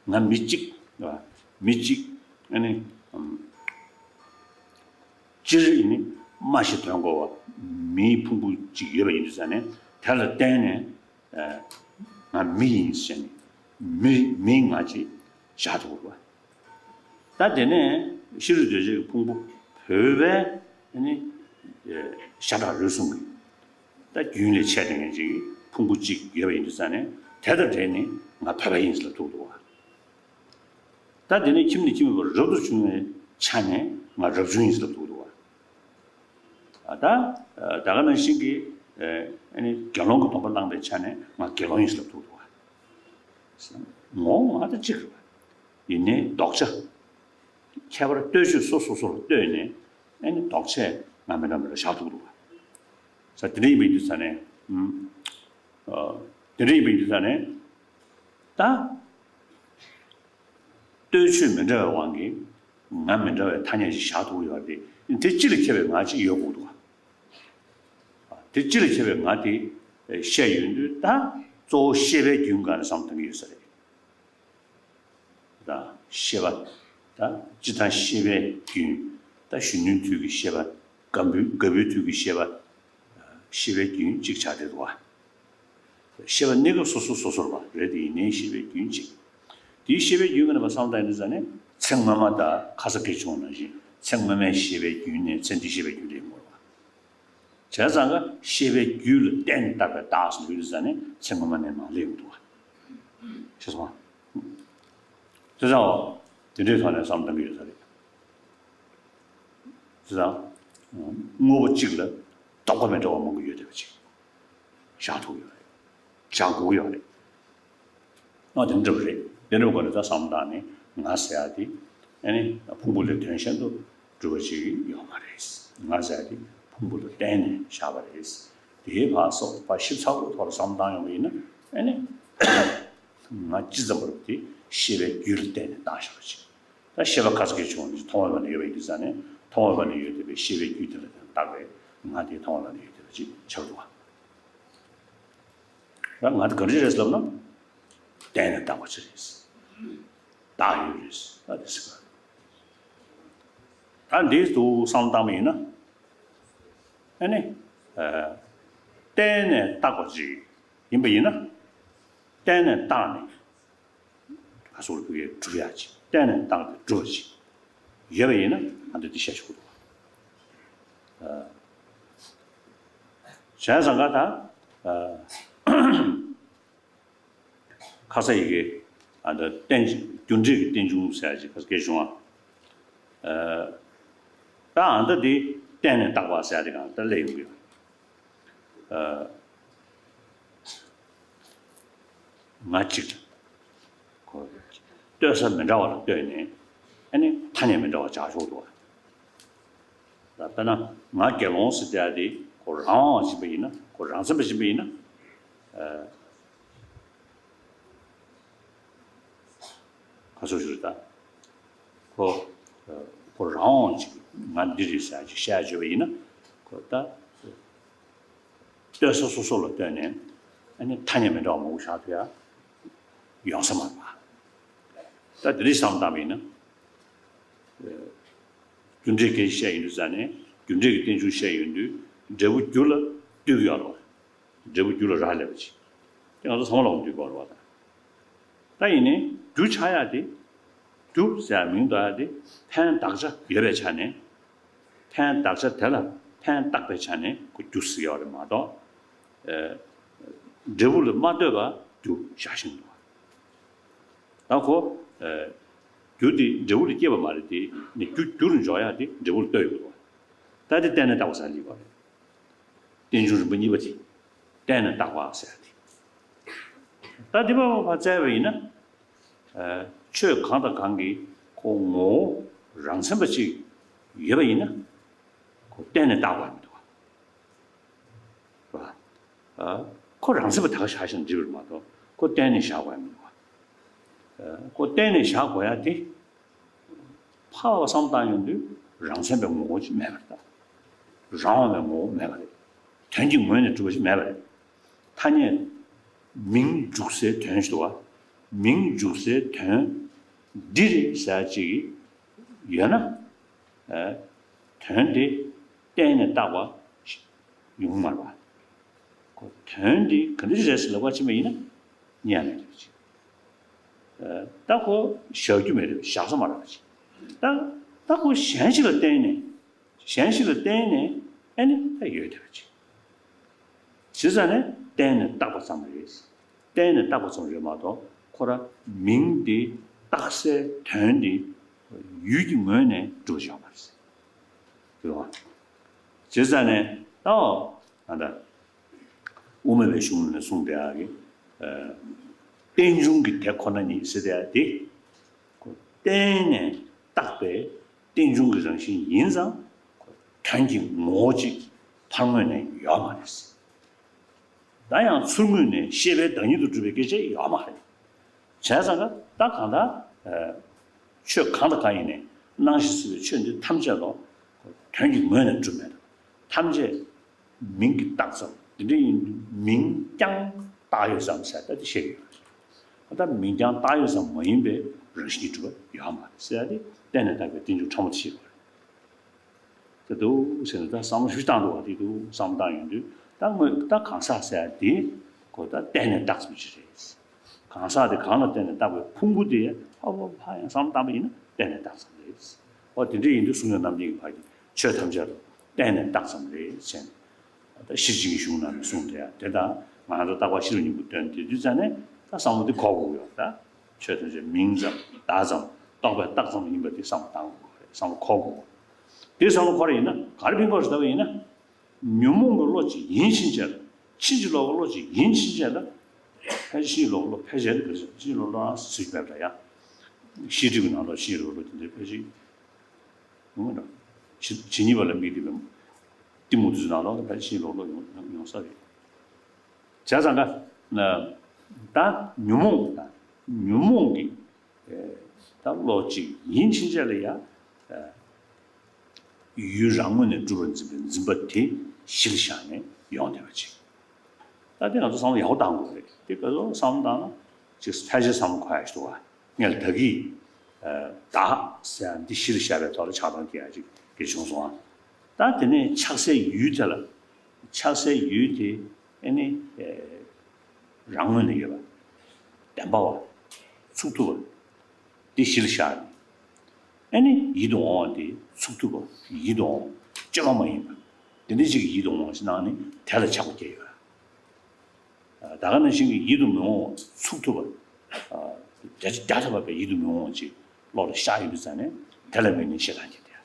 ང་མི་གཅིག་རེད་བ། མི་གཅིག་ཨ་ནི་སྤྱིར་ཨ་ནི་སྨྲ་ཤེས་དོན་གོ་བ་མིའི་ཕུང་པོ་གཅིག་ཡོད་པ་ཡིན་དུས་ཙང་ནས་དེ་ལ་བརྟེན་ནས་ང་མི་ཡིན་ཟེར་ནས་མི་མིའི་ང་ཅིག་བཞག་ཐུབ་ཀྱི་རེད་བ། ད་དེ་ནས་ཤེས་རིག་གདོས་བཅས་ཀྱི་ཕུང་པོ་བོད་པའི་ནི་ཤ་ཁྲག་རུས་གསུམ་གྱི་ད་རྒྱུན་ལས་ཆད་བསྡད་མཁན་ཅིག་ཕུང་པོ་གཅིག་ཡོད་པ་ཡིན་དུས་ཙང་ནས་དེ་དང་འབྲེལ་ནས་ང་བོད་པ་ཡིན་ཟེར་ལབ་ཐུབ་འདུག་བ། ད་དེ་ནས་ཁྱིམ་ནས་ཁྱིམ་མེད་པར་རབ་ཏུ་བྱུང་བའི་ཆ་ནས་ང་རབ་བྱུང་ཡིན་ཟེར་ལབ་ཐུབ་འདུག་བ། ད་ད་ག་ནང་བཞིན་གྱི་ཨ་ནི་དགེ་སློང་གི་སྡོམ་པ་བླངས་པའི་ཆ་ནས་ང་དགེ་སློང་ཡིན་ཟེར་ལབ་ཐུབ་འདུག་བ། ངོ་བོ་ང་དང་གཅིག་རེད་བ། ཡིན་ནའི་ལྡོག་ཆ། ཁྱད་པར་ལྟོས་ཆོས་སོ་སོ་སོ་ལ་ལྟོས་ནས་ཨ་ནི་ལྡོག་ཆས་ང་མི་འདྲ་མི་འདྲ་བཞག་ཐུབ་འདུག་བ། ས་དེ་འདྲ་ཡིན་པའི་དུས་ས་ནས་ཨུམ། ཨ། དེ་འདྲ་ཡིན་པའི་དུས་ས་ནས་ད་ལྟོས་ཆོས་མི་འདྲ་བའི་དབང་གིས་ང་མི་འདྲ་བའི་ཐ་སྙད་ཅིག་བཞག་ཐུབ་ཀྱི་ཡོད་རེད་དེ། དེ་སྤྱི་ལ་ཁྱབ་པའི་ང་ཅིག་ཡོད་དགོས་འདུག་བ། དེ་སྤྱི་ལ་ཁྱབ་པའི་ང་དེ་བཤད་ཡོང་དུས་ད་གཙོ་བོ་ཤེས་པའི་རྒྱུན་སྒང་ནས་བསམ་བློ་གཏོང་གི་ཡོད་ས་རེད། དང་ཤེས་པ། ད་སྤྱི་དང་ཤེས་པའི་རྒྱུན། ད་གཞོན་ནུའི་དུས་ཀྱི་ཤེས་པ། རྒན་པོའི་རྒད་པོའི་དུས་ཀྱི་ཤེས་པ། ཤེས་པའི་རྒྱུན་གཅིག་ཆགས་བསྡད་འདུག་བ། ཤེས་པ་གནས་སྐབས་སོ་སོ་སོ་སོར་བ་རེད་དེ། ཡིན་ནའི་ཤེས་པའི་རྒྱུན་གཅིག་དེའི་ཤེས་པའི་རྒྱུན་གྱི་ནང་ནས་བསམ་བློ་བཏང་ཡིན་ཙང་ནས་ཚེ་སྔོན་མ་དང་ཁ་སང་སྐད་ཆ་བྱུང་བ་ནང་བཞིན་ཚེ་སྔོན་མའི་ཤེས་པའི་རྒྱུན་ནས་ཚེ་འདིའི་ཤེས་པའི་རྒྱུན་སླེབས་ཡོང་གི་རེད་བ། བྱས་ཙང་ཀ་ཤེས་པའི་རྒྱུད་ལ་བརྟེན་ནས་བཏགས་པའི་བདག་ཟེར་ཡོད་དུས་ཙང་ནས་ཚེ་སྔོན་མ་ནས་མར་སླེབས་ཡོང་གི་འདུག་བ། ཤེས་སོང་ང་། བྱས་ཙང་འོ་དེ་འདྲའི་ཐོག་ནས་བསམ་བློ་གཏང་གི་ཡོད་ས་རེད། བྱས་ཙང་དངོས་པོ་གཅིག་ལ་ལྡོག་པ་མི་འདྲ་བ་མང་པོ་ཡོད་བསྡད་པ་ཅིག་བཞག་ཐུབ་ཀྱི་ཡོད་རེད། བཞག་དགོས་ཀྱི་ཡོད་རེད། ཨ་དེ་འདྲ་པོ་རེད། དེ་འདྲ་པོ་སྒང་ནས་ད་བསམ་བློ་བཏང་ནས་ང་ཟེར་ཡག་དེ་ཨ་ནི་ཕུང་པོ་ལས་དོན་གཞན་དུ་གྲུབ་པ་ཅིག་ཡོད་མ་རེད། ང་ཟེར་ཡག་དེ་ཕུང་པོ་ལ་བརྟེན་ནས་བཞག་པ་རེད། དེའི་བར་སོགས་པ་ཞིབ་ཚགས་པོའི་ཐོག་ལ་བསམ་བློ་བཏང་ཡོང་བ་ཡིན་ན་ཨ་ནི་ང་ཅི་ཙམ་པ་རེད་དེ་ཤེས་པའི་རྒྱུད་ལ་བརྟེན་ནས་བཏགས་བཞག་པ་ཅིག་ད་ཤེས་པ་ཁ་སང་སྐད་ཆ་བྱུང་བ་ནི་མཐོང་བའི་བར་ནས་ཡོད་པ་ཡིན་དུས་ཙང་ནས་མཐོང་བའི་བར་ནས་ཡོད་བསྡད་པའི་ཤེས་པའི་རྒྱུད་དེ་ལ་བརྟེན་ནས་བཏགས་པའི་ ང་དེ་མཐོང་བ་ལ་ནི་ཡོད་དེ་བ་ཅིག་ཆགས་འདུག་བ། ང་དེ་ག་འདྲ་རེད་ལབ་ན། གཏན་ནས་བཏགས་པ་ཅིག་རེད། བཏགས་ཡོད་རེད། ད་དེ་ཟེར་ག་ད་འདི་དུ་བསམ་བློ་བཏང་བ་ཡིན་ན། ཨ་ནི། གཏན་ནས་བཏགས་པ་ཅིག་ཡིན་པ་ཡིན་ན། གཏན་ནས་བཏགས་ནས། ང་ཚོ་ལ་ཕུགས་ཡས་སྒྲུབ་ཡག་ཅིག་གཏན་ནས་བཏགས་ཏེ་སྒྲུབ་པ་ཅིག་ཡོད་པ་ཡིན་ན་ང་ཚོས་འདི་བཤད་ཆོག་གི་འདུག་བ། བྱས་ཙང་ཀ་ད། ཁ་ས་ཡི་གེ་ཨ་ད་རྟེན་རྒྱུ་འབྲས་ཀྱི་རྟེན་འབྱུང་ཟེར་ཡག་ཅིག་ཁ་ས་སྐད་བྱུང་བ། ད་ཨ་ད་འདི་གཏན་ནས་བཏགས་པ་ཟེར་ཡག་དེ་གང་ལྟར་སླེབས་ཡོང་གི་ཡོད། ང་གཅིག་ཁོ་ལྟོས་ས་མི་འདྲ་བ་ལ་ལྟོས་ནས་ཨ་ནི་ཐ་སྙད་མི་འདྲ་བ་སྦྱར་ཆོག་འདུག་བ། དཔེར་ན་ང་དགེ་སློང་ཟེར་བྱ་དེ་ཁོ་རང་དབང་བ་ཕྱིན་པ་ཡིན་ན་ཁོ་རང་མཚན་པ་ཕྱིན་པ་ཡིན་ན། ཁ་སོ་ཞུ་རེད་ད། ཁོ་ཁོ་རང་དབང་ཅིག་ང་འདི་རེད་ཟེར་ཅིག་བཤད་བརྗོད་པ་ཡིན་ན་ཁོ་ད། ལྟོས་ས་སོ་སོ་ལ་ལྟོས་ནས་ཨ་ནི་ཐ་སྙད་མི་འདྲ་བ་མང་པོ་བཞག་ཐུབ་ཡ་ཡོང་ས་མ་རེད་པ། ད་དེ་རིགས་བསམ་བཏང་བ་ཡིན་ན། རྒྱུ་འབྲས་སྐད་ཆ་བཤད་ཡོང་དུས་ཙ་ནས་རྒྱུ་འབྲས་ཀྱི་རྟེན་འབྱུང་བཤད་ཡོང་དུས་འབྲས་བུ་རྒྱུ་ལ་ལྟོས་ཀྱི་ཡོད་རེད་པ། འབྲས་བུ་རྒྱུ་ལ་རག་ལས་པ་ཅིག་དེ་ང་ཚོ་ཚང་མ་ལ་འོང་དུས་གོ་རེད་པ་ད། ད་ཡིན་ནའི་རྒྱུ་ཆགས་ཡག་དེ། རྒྱུ་ཟེར་ཡག་མིང་འདོགས་ཡག་དེ་ཕན་གདགས་བྱ་ཡོད་པའི་ཆ་ནས། ཕན་གདགས་བྱ་དེ་ལ་ཕན་བཏགས་པའི་ཆ་ནས་ཁོ་རྒྱུ་ཟེར་ཡོད་རེད་མ་གཏོགས། ཨེ། འབྲས་བུ་ལ་མ་ལྟོས་པ་རྒྱུ་བཞག་བཞིན་འདུག་ད་ཁོ། ཨེ། རྒྱུ་དེ་འབྲས་བུ་ལ་སྐྱེས་པ་མ་རེད་དེ་ནི་རྒྱུ་རྒྱུ་རུ་འཇོག་ཡག་དེ་འབྲས་བུ་ལ་ལྟོས་ཡོད་འདུག་ད་དེ་གཏན་ནས་བཏགས་པ་ཟེར་ཡག་ལེགས་པ་རེད། རྟེན་འབྱུང་རིམ་པ་གཉིས་པ་དེ། གཏན་ནས་བཏགས་པ་ཟེར་ཡག་དེ། ད་འདི་པ་ཕར་བཙལ་བ་ཡིན་ན། ཆོས་གང་དང་གང་གིས་ཁོ་ངོ་བོ་རང་མཚན་པ་ཅིག་ཡོད་པ་ཡིན་ན། ཁོ་གཏན་ནས་བཏགས་པ་མི་འདུག་བ། ཁོ་རང་མཚན་པ་དེ་ག་བཞག་བཞག་ན་འགྲིག་པ་རེད་མ་གཏོགས་ཁོ་གཏན་ནས་བཞག་དགོས་ཡ་མི་འདུག་བ། ཁོ་གཏན་ནས་བཞག་དགོས་ཡ་དེ། ཕར་བསམ་བཏང་ཡོང་དུས་རང་མཚན་པའི་ངོ་བོ་ཅིག་མེད་པ་རེད་ད། རང་དབང་བའི་ངོ་བོ་མེད་པ་རེད། དོན་གྱི་ངོས་ནས་གྲུབ་པ་ཞིག་མེད་པ་རེད། ཐ་སྙད། མིང་འཇུག་སའི་དོན་ཞིག་འདུག་བ། མིང་འཇུག་སའི་དོན། འདི་རེད་ཟེར་ཅིག་ཡོད་ན། དོན་དེ་གཏན་ནས་བཏགས་པ་ཡོང་མ་རེད་བ། ཁོ་དོན་དེ་ག་འདྲ་ཞིག་རེད་ཟེར་ལབ་པ་ཕྱིན་པ་ཡིན་ན་རྙེད་ཡ་མེད་པ་ཅིག་ད་ཁོ་བཞག་རྒྱུ་མེད་རེད་བཞག་ས་མ་རེད་བ་ཅིག་ད་ད་ཁོ་གཞན་ཞིག་ལ་བརྟེན་ནས། གཞན་ཞིག་ལ་བརྟེན་ནས་ཨ་ནི་ད་ཡོད་བསྡད་པ་ཅིག་བྱས་ཙང་ནས་གཏན་ནས་བཏགས་པ་ཙམ་རེད། གཏན་ནས་བཏགས་པ་ཙམ་རེད་མ་གཏོགས་ཁོ་རང་མིང་འདི་བཏགས་སའི་དོན་འདི་ཡུལ་གྱི་ངོས་ནས་གྲུབ་ཡོད་མ་རེད། དེ་རེད་བ། བྱས་ཙང་ནས་ད་ང་ད། དབུ་མ་པའི་གཞུང་ནས་གསུངས་བསྡད་ཡག་གི། ཨ། རྟེན་འབྱུང་གི་དེ་ཁོ་ན་ཉིད་ཟེར་བསྡད་ཡག་དེ། ཁོ་གཏན་ནས་བཏགས་པའི་རྟེན་འབྱུང་གི་རང་བཞིན་ཡིན་ཙང་། ཁོ་དོན་གྱི་ངོ་བོ་ཅིག་ཕར་ངོས་ནས་ཡོད་མ་རེད། ད་ཡང་ཚུར་ངོས་ནས་ཤེས་པའི་བདག་ཉིད་དུ་གྲུབ་པའི་སྐད་ཆ་ཡོད་མ་རེད། བྱས་ཙང་ཀ་ད་གང་ལྟར། ཨ། ཆོས་གང་དང་གང་ཡིན་ནའི་སྣང་ཞིང་སྲིད་པའི་ཆོས་འདི་ཐམས་ཅད་ལ་དོན་གྱི་ངོས་ནས་གྲུབ་མེད། ཐམས་ཅད་མིང་གིས་བཏགས་ཙམ། འདི་འདྲ་ཡིན་དུས་མིང་རྐྱང་བཏགས་ཡོད་ཙམ་ཟེར་ད་དེ་བཤད་ཀྱི་ཡོད་རེད། ད་མིང་རྐྱང་བཏགས་ཡོད་ཙམ་མ་ཡིན་པའི་རང་བཞིན་གྱིས་གྲུབ་པ་ཡོད་མ་རེད་ཟེར་ཡ་དེ་གཏན་ནས་བཏགས་པའི་རྟེན་འབྱུང་ཕྲ་མོ་དེ་བཤད་ཀྱི་ཡོད་རེད། དེ་འདུག་ཟེར་ནས་ད་བསམ་བློ་ཞིག་བཏང་འདུག་བ། དེ་འདུག་བསམ་བློ་བཏང་ཡོང་དུས་ད་དངོས་ད་གང་ཟག་ཟེར་ཡ་དེ་ཁོ་ད་གཏན་ནས་བཏགས་ཙམ་ཞིག་རེད། གང་ཟག་དེ་གང་ལ་བརྟེན་ནས་བཏགས་པའི་ཕུང་པོ་དེ་ཧ་ཧ་ཧ་ཡང་བསམ་བློ་བཏང་པ་ཡིན་ན་གཏན་ནས་བཏགས་ཙམ་རེད། འོ་དེ་འདྲ་ཡིན་དུས་གསུང་ཡོད་རྣམ་འགྱེད་ཀྱི་བར་གྱི་ཆོས་ཐམས་ཅད་ལ་བརྟེན་ནས་བཏགས་ཙམ་རེད་ཟེར་ནས། ད་ཤེར་ཕྱིན་གྱི་གཞུང་ནང་ནས་གསུངས་བསྡད་ཡ་དེ་དང་ང་ཚོ་རྟག་པར་ཤེས་རབ་སྙིང་པོ་བཏོན་དེ་དུས་ཙ་ནས་ད་བསམ་བློ་དེ་འཁོར་དགོས་ཡོད་ད། ཆོས་ཐམས་ཅད་མིང་ཙམ་བརྡ་ཙམ་རྟོག་པས་བཏགས་ཙམ་ཡིན་པ་དེ་བསམ་བློ་བཏང་དགོས་རེད། བསམ་བློ་འཁོར་དགོས། དེ་བསམ་བློ་འཁོར་ཡིན་ན་ག་རེ་ཕན་གོ་རེད་ལྟ་བ་ཡིན་ན། ཉོན་མོངས་པའི་བློ་ཅིག་ཡིན་ཕྱིན་ཆད་ལ། ཕྱིན་ཅི་ལོག་གི་བློ་ཅིག་ཡིན་ཕྱིན་ཆད་ལ། ཕལ་ཆེར་ཕྱིན་ཅི་ལོག་གི་བློ་ཕལ་ཆེར་ག་རེ་ཟེར་ཕྱིན་ཅི་ལོག་གི་བློ་རང་སུས་མེད་པ་ཡང་། ཤེས་སྒྲིབ་ཀྱི་ནང་ལོགས་ཕྱིན་ཅི་ལོག་གི་བློ་དེ་འདྲའི་ཕལ་ཆེར། ཡོང་གི་འདུག་ཇི་ཇི་སྙེད་པ་ལ་དམིགས་ཏེ་བའི་གཏི་མུག་དེ་ཚོའི་ནང་ལོགས་ལ་ཕལ་ཆེར་ཕྱིན་ཅི་ལོག་གི་བློ་ཡོང་ཡོང་ཡོང་ས་རེད། བྱས་ཙང་ཀ་ན་ད་ཉོན་མོངས་དང་ཉོན་མོངས་ཀྱི་ད་བློ་གཅིག་ཡིན་ཕྱིན་ཆད་ལ་ཡང་། ཡུལ་རང་ངོས་ནས་གྲུབ་པར་འཛིན་པའི་འཛིན་པ་དེ་གཞིར་བཞག་ནས་ཡོང་བསྡད་པ་ཅིག་ད་དེ་ང་ཚོ་བསམ་བློ་ཡག་པོ་བཏང་དགོས་རེད། དེ་ག་ཚོད་བསམ་བློ་བཏང་ན་ཅིག་ཕལ་ཆེར་བསམ་བློ་འཁོར་ཡག་ཞིག་འདུག་བ། ངས་ད་གིན་བདག་ཟེར་ཡག་འདི་གཞིར་བཞག་པའི་ཐོག་ལ་ཆགས་སྡང་སྐྱེ་ཡག་ཅིག་གི་བྱུང་སོང་ཨ། ད་དེ་ནས་ཆགས་སའི་ཡུལ་དེ་ལ་ཆགས་སའི་ཡུལ་དེ་ཨ་ནི་རང་ངོས་ནས་ཡོད་པ། བདེན་པ་བ། ཚུགས་ཐུབ་པ། འདི་གཞིར་བཞག་ནས། ཨ་ནི་ཡིད་དུ་འོང་བ་དེ་ཚུགས་ཐུབ་པ། ཡིད་དུ་འོང་བ། སྤྱོད་པ་མ་ཡིན་པ། དེ་འདྲ་ཅིག་གི་ཡིད་དུ་འོང་བ་ཞིག་གནང་ནས་དེ་ལ་ཆགས་པ་སྐྱེ་ཡོད། ད་ག་ནང་བཞིན་གྱི་ཡིད་དུ་མི་འོང་བ་ཚུགས་ཐུབ་པ། བརྒྱ་ཆ་བརྒྱ་ཐམ་པ་བའི་ཡིད་དུ་མི་འོང་བ་ཅིག་བློ་ལ་ཤར་ཡོང་དུས་ཙང་ནས་དེ་ལ་དམིགས་ནས་ཞེ་སྡང་སྐྱེ་དེ།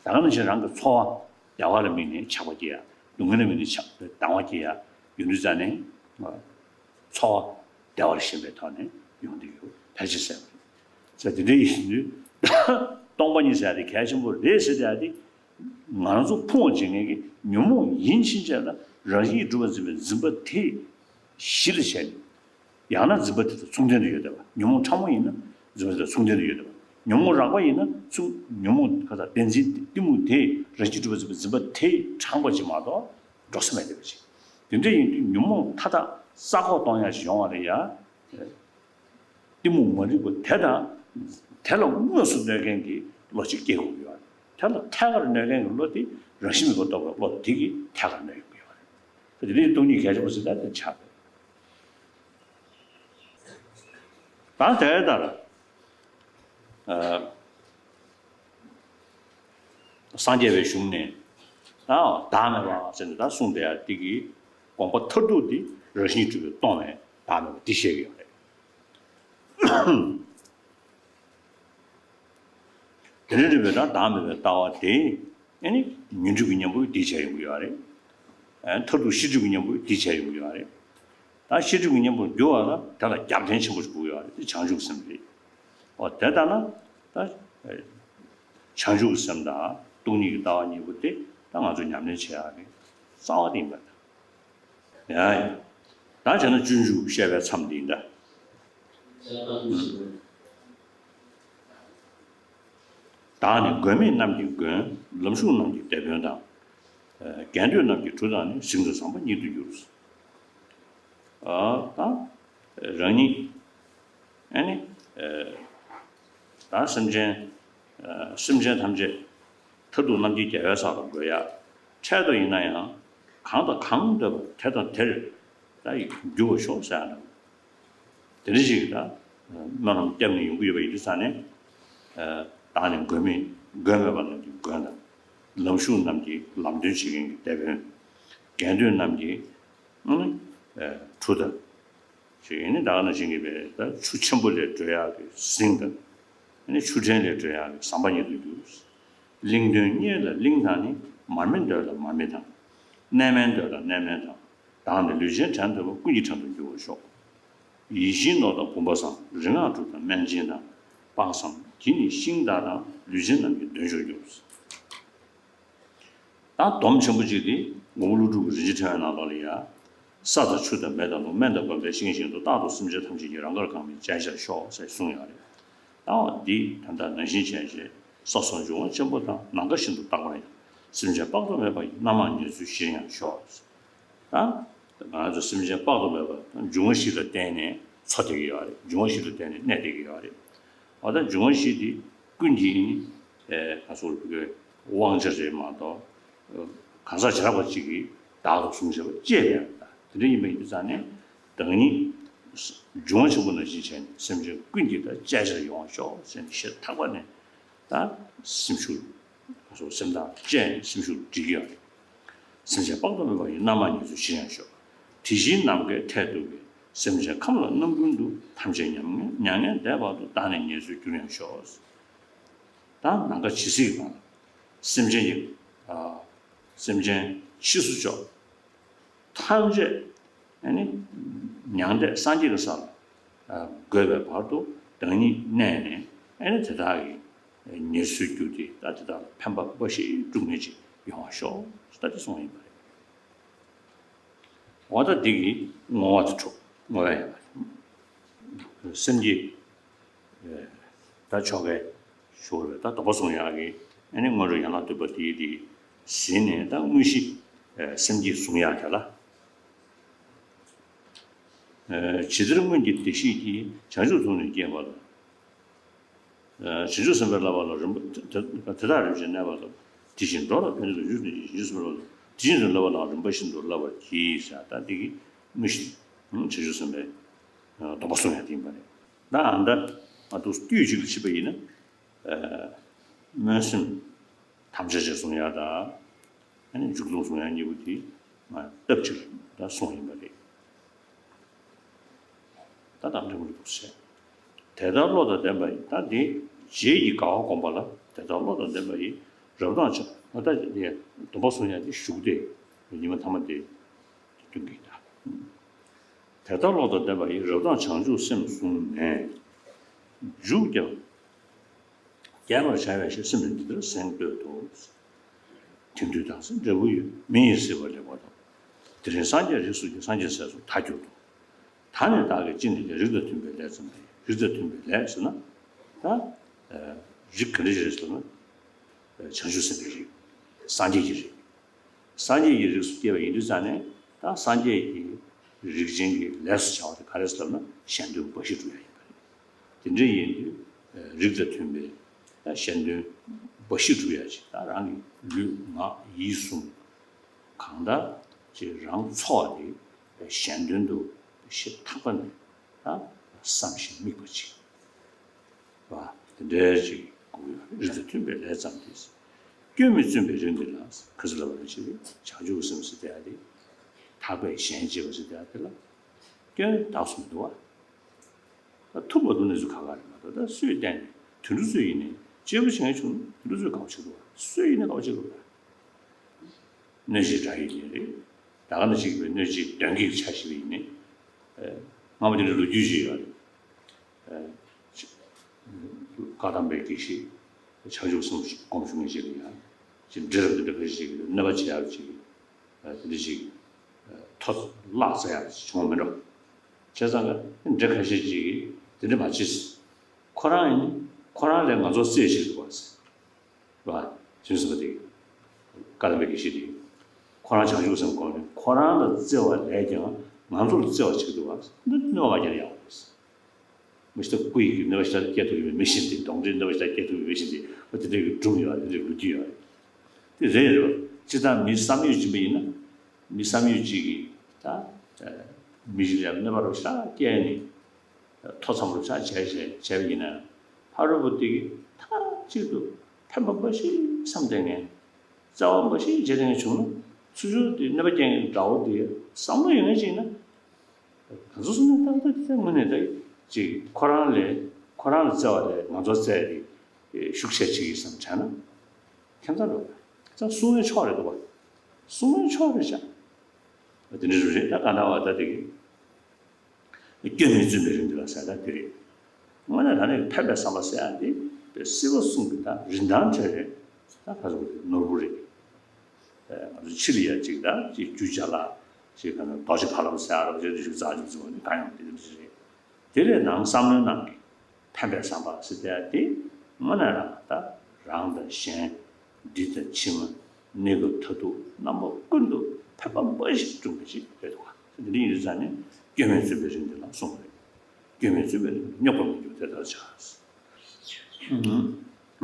ད་ག་ནང་བཞིན་རང་གི་ཚོར་བ་བདེ་བ་ལ་དམིགས་ནས་ཆགས་པ་སྐྱེ་ཡ། སྡུག་བསྔལ་ལ་དམིགས་ནས་ཆགས་སྡང་བ་སྐྱེ་ཡ་ཡོང་དུས་ཙང་ནས། ཚོར་བ་བདེ་བར་ཞེན་པའི་ཐོག་ནས་ཡོང་གི་ཡོད་ཕལ་ཆེར་ཟེར་བ་རེད། ཟེར་དེ་འདྲ་ཡིན་དུས་སྟོང་པ་ཉིད་ཟེར་ཡ་དེ་གལ་ཆེན་པོ་རེད་ཟེར་ཡ་དེ། ང་རང་ཚོ་ཕུང་བ་བྱེད་མཁན་གྱི་ཉོན་མོངས་ཡིན་ཕྱིན་ཆད་ལ་རང་བཞིན་གྱིས་གྲུབ་པར་འཛིན་པའི་འཛིན་པ་དེ་གཞིར་བྱས་ནས། ཡང་ན་འཛིན་པ་དེ་དང་མཚུངས་ལྡན་དུ་ཡོད་བསྡད་པ། ཉོན་མོངས་ཕྲ་མོ་ཡིན་ན་འཛིན་པ་དེ་དང་མཚུངས་ལྡན་དུ་ཡོད་བསྡད་པ། ཉོན་མོངས་རགས་པ་ཡིན་ན་མཚུངས་ཉོན་མོངས་ག་ད་བདེན་འཛིན་གཏི་མུག་དེ་རང་བཞིན་གྲུབ་པར་འཛིན་པའི་འཛིན་པ་དེ་དྲངས་པ་ཅིག་མ་གཏོགས་འགྲོ་ས་མེད་བསྡད་པ་ཅིག་དེ་འདྲ་ཡིན་དུས་ཉོན་མོངས་མཐའ་དག་རྩ་འགོག་གཏོང་ཡ་ཞིག་ཡོང་བ་ལ་ཡ། གཏི་མུག་མ་རིག་པ་དེ་དང་། དེ་ལ་དངོས་སུ་གནོད་མཁན་གྱི་བློ་ཅིག་སྐྱེ་དགོས་ཀྱི་ཡོད་རེད། དེ་ལ་ཐད་ཀར་གནོད་མཁན་གྱི་བློ་དེ་རང་བཞིན་མེད་པར་རྟོགས་པའི་བློ་དེ་གིས་ཐད་ཀར་གནོད་ཡོང་གི་ཡོད་རེད། དེ་ནི་སྟོང་ཉིད་གལ་ཆེན་པོ་ཟེར་ད་དེ་ཆགས་པས། ད་དེ་ལྟར། ཨ། སངས་རྒྱས་པའི་གཞུང་ནས། ཨ། བདག་མེད་པ་ཟེར་ནས་ད་གསུངས་བསྡད་ཡ་དེ་གིས་དགོངས་པ་མཐར་ཐུག་དེ་རང་བཞིན་གྲུབ་པས་སྟོང་བའི་བདག་མེད་པ་འདི་བཤད་ཀྱི་ཡོད་རེད། དེ་འདྲ་རེད་པས་ན་བདག་མེད་པའི་ལྟ་བ་དེ་ཨ་ནི་ཉོན་སྒྲིབ་ཀྱི་གཉེན་པོས་འདི་བྱས་ཡོང་གི་ཡོད་རེད། ཨ། མཐར་ཐུག་ཤེས་སྒྲིབ་ཀྱི་གཉེན་པོས་འདི་བྱས་ཡོང་གི་ཡོད་རེད། ད་ཤེས་སྒྲིབ་ཀྱི་གཉེན་པོར་འགྱུར་བ་ལ་དེ་ལ་རྒྱབ་རྟེན་ཆེན་པོ་ཞིག་དགོས་ཀྱི་ཡོད་རེད། དེ་བྱང་ཆུབ་སེམས་རེད། འོ་དེ་ལྟར་ན་ད་བྱང་ཆུབ་སེམས་དང་སྟོང་ཉིད་ཀྱི་ལྟ་བ་གཉིས་པོ་དེ་ད་ང་ཚོས་ཉམས་ལེན་བྱེད་ཡག་གི་རྩ་བ་དེ་ཡིན་པ་དང་། ཡ་ཡ། ད་བྱས་ན་སྤྱོད་འཇུག་བཤད་པའི་མཚམས་འདི་ཡིན་ད། བདག་ནི་མགོན་མེད་རྣམས་ཀྱི་མགོན། ལམ་ཞུགས་རྣམས་ཀྱི་དེད་དཔོན་དང་། རྒྱན་སྡོད་རྣམས་ཀྱི་གྲུ་དང་ནི། ཟིང་དང་ཟམ་པ་ཉིད་དུ་འགྱུར། ཨ། ད་རང་ཉིད་ཨ་ནི་ད་སེམས་ཅན་སེམས་ཅན་ཐམས་ཅད་མཐར་ཐུག་རྣམ་མཁྱེན་རྒྱལ་བའི་ས་ལ་འགོད་ཡ། འཕྲལ་དུ་ཡིན་ན་ཡང་གང་དང་གང་འདོད་པ་དེ་དང་དེར་ད་འགྱུར་བར་ཤོག་ཟེར་ཡ་དང་། དེ་འདྲ་ཞིག་ད་སྨོན་ལམ་བརྒྱབ་ནས་ཡོང་གི་ཡོད་པ་ཡིན་དུས་ཙང་ནས། བདག་ནི་མགོན་མེད་མགོན་མེད་པ་རྣམས་ཀྱི་མགོན་དང་། ལམ་ཞུགས་རྣམས་ཀྱི་ལམ་སྟོན་བྱེད་མཁན་གྱི་དེད་དཔོན། རྒྱན་སྡོད་རྣམས་ཀྱི་གྲུ་དང་། ཞེས་ཡིན་ནི་ད་ག་ནང་བཞིན་གྱི་བའི་ད་ཆུ་ཆེན་པོ་ལས་སྒྲོལ་ཡག་གི་ཟིང་དང་། ཨ་ནི་ཆུ་ཕྲན་ལས་སྒྲོལ་ཡག་གི་ཟམ་པ་ཉིད་དུ་འགྱུར། གླིང་དོན་གཉེར་ལ་གླིང་དང་ནི། མར་མེ་མདོས་ལ་མར་མེ་དང་། གནས་མལ་མདོས་ལ་གནས་མལ་དང་། བདག་ནི་ལུས་ཅན་བྲན་ཐོས་པ། ཀུན་གྱི་བྲན་དུ་འགྱུར་བར་ཤོག། ཡིད་བཞིན་ནོར་དང་བུམ་པ་བཟང་། རིག་སྔགས་གྲུབ་དང་སྨན་སྦྱིན་དང་། དཔག་བསམ་གྱིས་ནི་ཤིང་དག་དང་། ལུས་ཅན་རྣམས་ཀྱི་གདོན་བཤགས་འགྱུར། ད་སྡོམ་ཆེན་པོ་གཅིག་དེ་མགོན་པོ་ཀླུ་སྒྲུབ་ཀྱི་རིན་ཆེན་ཕྲེང་བའི་ནང་ལོགས་ལ་ཡ། ས་དང་ཆུ་དང་མེ་དང་རླུང་། སྨན་དང་སྒོམ་པའི་ཤིང་བཞིན་དུ། རྟག་ཏུ་སེམས་ཅན་ཐམས་ཅད་ཀྱི། རང་དགར་གང་བའི་སྤྱན་ཤར་ཤོག་ཟེར་གསུངས་ཡོད་རེད། ད་འོ་འདི་ད་ལྟ་ནང་བཞིན་བྱས་བྱས་ས་སོགས་འབྱུང་བ་ཆེན་པོ་དང་། ནམ་མཁའ་བཞིན་དུ་རྟག་པར་ཡང་། སེམས་ཅན་དཔག་ཏུ་མེད་པ་ཡི། རྣམ་མང་ཉེར་འཚོའི་གཞིར་ཡང་ཤོག། ད་ང་ཚོ་སེམས་ཅན་དཔག་ཏུ་མེད་པ་འབྱུང་བ་བཞི་ལ་བརྟེན་ནས་འཚོ་བསྡད་ཀྱི་ཡོད་རེད། འབྱུང་བ་བཞི་ལ་བརྟེན་ནས་གནས་བསྡད་ཀྱི་ཡོད་རེད། འོ་ད་འབྱུང་བ་བཞི་འདི་ཀུན་གྱི་ནི་ཨེ་ང་ཚོར་བུ་གའི་དབང་ཆ་རེད་མ་གཏོགས། གང་ཟག་བྱེ་བྲག་པ་གཅིག་གིས་བདག་ཏུ་བཟུང་བྱས་པ་ཅིག་མེད་པ་དང་། དེ་འདྲ་ཡིན་པ་ཡིན་དུས་ཙང་ནས་བདག་ཉིད་འབྱུང་བ་ཆེན་པོ་ནང་བཞིན་བྱས་ནས་སེམས་ཅན་ཀུན་གྱི་ད་བཅས་ཆར་ཡོང་བར་ཤོག་ཟེར་ནས་ཞེ་ཐག་པ་ནས་ད་སེམས་ཤུགས་སེམས་དང་བཅས་ནས་སེམས་ཤུགས་སྒྲིལ་གྱི་ཡོད་རེད། སེམས་ཅན་དཔག་ཏུ་མེད་པ་ཡི། རྣམ་མང་ཉེར་འཚོའི་གཞིར་ཡང་ཤོག། དེ་བཞིན་ནམ་མཁའི་མཐས་གཏུགས་པའི། སེམས་ཅན་ཁམས་ལ་རྣམ་ཀུན་ཏུ། ཐམས་ཅད་མྱ་ངན་མྱ་ངན་འདས་བར་དུ། བདག་ནི་ཉེར་འཚོའི་རྒྱུར་ཡང་ཤོག། ད་ནམ་མཁའ་ཇི་སྲིད་ཀྱི་བར་སེམས་ཅན་གྱི་ཨ་སེམས་ཅན་ཕྱིས་སུ་འཇོག་ཐམས་ཅད་ཨ་ནི་མྱང་འདས་སངས་རྒྱས་ཀྱི་ས་ལ་ཨ་འགོད་པའི་བར་དུ་བདག་ཉིད་གནས་ནས་ཨ་ནི་དེ་དག་གི་ཉེར་འཚོའི་རྒྱུ་དེ་ད་དེ་དག་ལ་ཕན་པ་འབའ་ཞིག་སྒྲུབ་མཁན་ཅིག་ཡོང་བར་ཤོག་ད་དེ་གསུངས་ཡིན་པ་རེད། འོ་ད་འདི་གི་བསྔོ་བ་དེ་འགྲུབ། བསྔོ་བ་ཡིན་པ་རེད། སེམས་ཀྱི་ད་ཆོ་གའི་ཞུ་བ་རེད། ད་དོགས་པ་སོང་ཡག་གི་ ཨ་ནི་སྔོན་འགྲོ་ཡན་ལག་བདུན་པ་དེའི་དེ་ཟིན་ནས་ད་དངོས་གཞི་སེམས་བསྐྱེད་བཟུང་ཡག་དེ་ལ། ཇི་ལྟར་སྔོན་གྱི་བདེ་གཤེགས་ཀྱིས། བྱང་ཆུབ་ཐོབ་ནས་སྐྱེས་པ་ལ། བྱང་ཆུབ་སེམས་དཔའི་བསླབ་པ་ལ་རིམ་པ་དེ་དེ་དག་རིམ་བཞིན་གནས་པ་ལ། དེ་བཞིན་འགྲོ་ལ་ཕན་ཕྱིར་བྱང་ཆུབ་ཐོབ་ནས་སྐྱེས། བྱང་ཆུབ་སེམས་དཔའི་བསླབ་པ་ལ་རིམ་པ་བཞིན་དུ་བསླབ་པར་བགྱི་ཟེར། ད་འདི་གི་དངོས་གཞི་བྱང་ཆུབ་སེམས་དཔའི་སྡོམ་པ་བཟུང་ཡག་དེ་ཡིན་པ་རེད། ད་ཨ་ད་ང་ཚོ་དཀྱུས་གཅིག་ལ་ཕྱིན་པ་ཡིན་ན། སྨོན་སེམས་དམ་བཅའ་ཅིག་བཟུང་ཡག་དང་། ཨ་ནི་མཇུག་སྡོམ་བཟུང་ཡག་གཉིས་པོ་དེ་ང་སྟབས་གཅིག་ད་གསུངས་ཡིན་པ་རེད། ད་དམ་བཅའ་མུ་མཐུད་བྱས། དེ་ལྟར་བློ་དང་ལྡན་པ་ཡིས། ད་འདི་རྗེས་ཀྱི་དགའ་བ་བསྒོམ་པ་ལ། དེ་ལྟར་བློ་དང་ལྡན་པ་ཡིས། རབ་དང་བྱང་། ད་འདི་སྡོམ་པ་བཟུང་ཡག་དེ་གཞུག་དེ་ཉི་མ་ཐ་མ་དེ་སྟོན་གྱི་ཡིན་ད། དེ་ལྟར་བློ་དང་ལྡན་པ་ཡིས། རབ་དང་བྱང་ཆུབ་སེམས་བཟུང་ནས། མཇུག་ཀྱང་བསྐྱལ་བར་བྱ་བའི་ཕྱིར། སེམས་ནི་འདི་ལྟར་གཟེངས་བསྟོད་དོ། དེང་དུས་བདག་སེམས་འབྲས་བུ་ཡོད། མི་ཡི་བསིལ་བ་ལེགས་པར་མཐོང་། དེ་རིང་སངས་རྒྱས་རིགས་སུ་སྐྱེས། སངས་རྒྱས་ཟས་སུ་མཐའ་གྱུར་ཏོ། ད་ནི་བདག་གིས་ཅི་ནས་ཀྱང་། རིགས་དང་མཐུན་པའི་ལས་བརྩམས་པ་ཡིན། རིགས་དང་མཐུན་པའི་ལས་ཟེར་ན། ད་རིགས་ག་འདྲ་ཞིག་རེད་ཟེར་ན། བྱང་ཆུབ་སེམས་དཔའི་རིགས། སངས་རྒྱས་ཀྱི་རིགས། སངས་རྒྱས་ཀྱི་རིགས་སུ་སྐྱེས་པ་ཡིན་དུས་ཙང་ནས། ད་སངས་རྒྱས་ཀྱི་རིགས་ཅན་གྱི་ལས་སུ་བྱ་བ་དེ་ག་རེ་ཟེར་ལབ་ན། གཞན་དོན་འབའ་ཞིག་སྒྲུབ་ཡག་ཡིན་པ་རེད། དེ་འདྲ་ཡིན་དུས་རིགས་དང་མཐུན་པའི་ད་གཞན་དོན་འབའ་ཞིག་སྒྲུབ་ཡག་ཅིག་ད་རང་གི་ལུས་ངག་ཡིད་གསུམ་གང་དག་ཅིག་རང་འཚོ་བ་དེ་གཞན་དོན་དུ་ཞེ་ཐག་པ་ནས་ད་བསམ་ཞིང་དམིགས་པ་ཅིག་བ། དེ་འདྲའི་ཅིག་དགོས་ཡོད། རིགས་དང་མཐུན་པའི་ལས་བརྩམས་ཏེ། སྐྱོན་མི་བརྩོན་པའི་རིགས་འདི་ལ། ག་ཚོད་ལབ་པ་ན་ཅིག་བྱང་ཆུབ་སེམས་ཟེར་དེ་ཡ་དེ། ཐག་པས་གཞན་གཅེས་པ་ཟེར་དེ་ཡ་དེ་ལ་སྐྱོན་དག་སུ་མི་འདུག་བ། ཐུབ་པ་འདུག་ནས་སུ་ག་ག་རེད་མ་གཏོགས། ད་སུས་བསྟན་ནས་དུད་འགྲོ་ཚོས་ཡིན་ནས་གཅེས་པོ་བྱེད་མཁན་བྱུང་ན་དུད་འགྲོ་ཚོས་དགའ་པོ་བྱེད་དགོས་པ། སུས་ཡིན་ནས་དགའ་པོ་བྱེད་དགོས་པ། གནོད་བྱེད་དགྲ་ཡི་ལས་རེད། ད་ག་ནང་བཞིན་གྱི་གནོད་བྱེད་གདོན་བགེགས་ཆ་བཞག་པ་ཡིན་ནས། སྔ་མོ་དེ་འདྲའི་ལོ་རྒྱུས་ཤིག་ཡོད་རེད། བཀའ་གདམས་པའི་དགེ་བཤེས་བྱང་ཆུབ་སེམས་སྒོམ་བྱུང་མཁན་ཞིག་ལ་ཡང་ཅིག་འདྲེ་རབ་ཏུ་འདྲེ་ཁ་ཤས་ཤིག་གིས་གནོད་པ་བྱེད་ཡག་ཅིག་དེ་འདྲ་ཞིག་ཐོ་བརླག་ཟེར་ཡག་ཅིག་བྱུང་བ་མིན་འགྲོ། བྱས་ཙང་ག་འདྲེ་ཁ་ཤས་ཅིག་གིས་དེ་འདྲ་མ་བྱེད། ཁོ་རང་ཡིན་ཁོ་རང་ལས་ང་ཚོ་རྩེད་བྱེད་དགོས་པ། བ། བྱང་ཆུབ་སེམས་དཔའ་དེ། བཀའ་གདམས་པའི་དགེ་བཤེས་དེ། ཁོ་རང་བྱང་ཆུབ་སེམས་སྒོམ་ནས་ཁོ་རང་ལ་བརྩེ་བ་ལས་ཀྱང་ང་ཚོ་ལ་བརྩེ་བ་བྱེད་ཀྱི་འདུག་བ། འདི་གནོད་པ་རྒྱག་ཡག་རེད། མི་ཞིག་ལ་སྐུ་ཡི་གནོད་པ་ཞིག་སྐྱེལ་ཐུབ་ཀྱི་མེད་མི་བཞིན་དེ། གདོན་འདྲེའི་གནོད་པ་ཞིག་སྐྱེལ་ཐུབ་ཀྱི་མེད་བཞིན་དེ། འོ་དེ་འདྲའི་གི་སྒྲུང་ཡོད་རེད། དེ་འདྲའི་ལོ་རྒྱུས་ཡོད་རེད། དེ་རེད་རེད་བ། སྤྱིར་བཏང་མི་བསམ་ཡོད་སྦྱིན་པ་ཡིན་ན། མི་བསམ་ཡོད་ཅིག་གིས་ད། མི་ཞིག་ལ་གནོད་པ་རོ་ཤ་སྐྱེལ་ནས། ཐོ་འཚམ་རུ་ཆགས་བྱས་བྱས་བྱས་པ་ཡིན་ན། ཕ་རོལ་པོ་དེ་གིས་མཐའ་གཅིག་ཏུ་ཕན་པ་འབའ་ཞིག་བསམ་བསྡད་མཁན། བརྩེ་བ་འབའ་ཞིག་བྱེད་བསྡད་མཁན་བྱུང་ན། ཚུར་ཕྱོགས་དེ་གནོད་པ་སྐྱེལ་མཁན་དགྲ་བོ་དེ་བསམ་བློ་ཡོད་མཁན་ཅིག་ཡིན་ན། ག་ཚོད་སོང་ན་ཏག་ཏག་དེ་དངོས་གནས་ད་ཅིག་ཁོ་རང་ལས་ཁོ་རང་ལ་བརྩེ་བ་ལས་ང་ཚོར་བརྩེ་བ་དེ་ཤུགས་ཆེ་ཅིག་ཡིན་བསམ་བྱས་ན། ཁྱད་མཚར་རེད་བ། ད་སྲུང་བའི་ཕྱོགས་རེད་འདུག་བ། སྲུང་བའི་ཕྱོགས་རེད་བཞག་དེ་འདྲ་རེད། ད་ག་ན་བ་ད་དེ་གི་སྐྱོན་མི་བརྩོན་པའི་རིགས་འདི་ལ་ཟེར་ད་དེ་རེད། དངོས་གནས་ད་ནི་ཕན་པའི་བསམ་པ་ཟེར་ཡ་འདི་དཔེ་སྲིད་པ་གསུམ་གྱི་ད་རིན་ཐང་བྲལ་རེད། ད་ཁ་སོགས་ཀྱི་ནོར་བུ་རེད། ང་ཚོ་ཕྱི་ལ་ཡ་གཅིག་ད་གཅིག་རྒྱུ་ཅ་ལག་ཅིག་ག་ན་རྡོ་རྗེ་ཕ་ལམ་ཟེར་ཡ་རོ་ཅིག་རིགས་རྩ་ཅིག་བཟོ་བ་ནི་གང་ཡང་དེ་འདྲ་རེད། དེ་ལས་ནང་བསམ་བློའི་ནང་གི་ཕན་པའི་བསམ་པ་ཟེར་ཡ་དེ་དངོས་གནས་རང་ད་རང་དང་གཞན། འདི་དང་ཕྱི་མ། གནས་སྐབས་མཐར་ཐུག་རྣམ་པ་ཀུན་ཏུ་ཕན་པ་འབའ་ཞིག་འབྱུང་བ་ཅིག་རེད་འདུག་ག་འདི་འདྲ་ཡིན་དུས་ཙང་ནས་སྐྱོན་མེད་བརྩོན་པའི་རིགས་འདི་ལ་གསུངས་པ་རེད། སྐྱོན་མེད་བརྩོན་པའི་རིགས་རྙོག་པར་མི་འགྱུར་དེ་ལྟར་བྱ།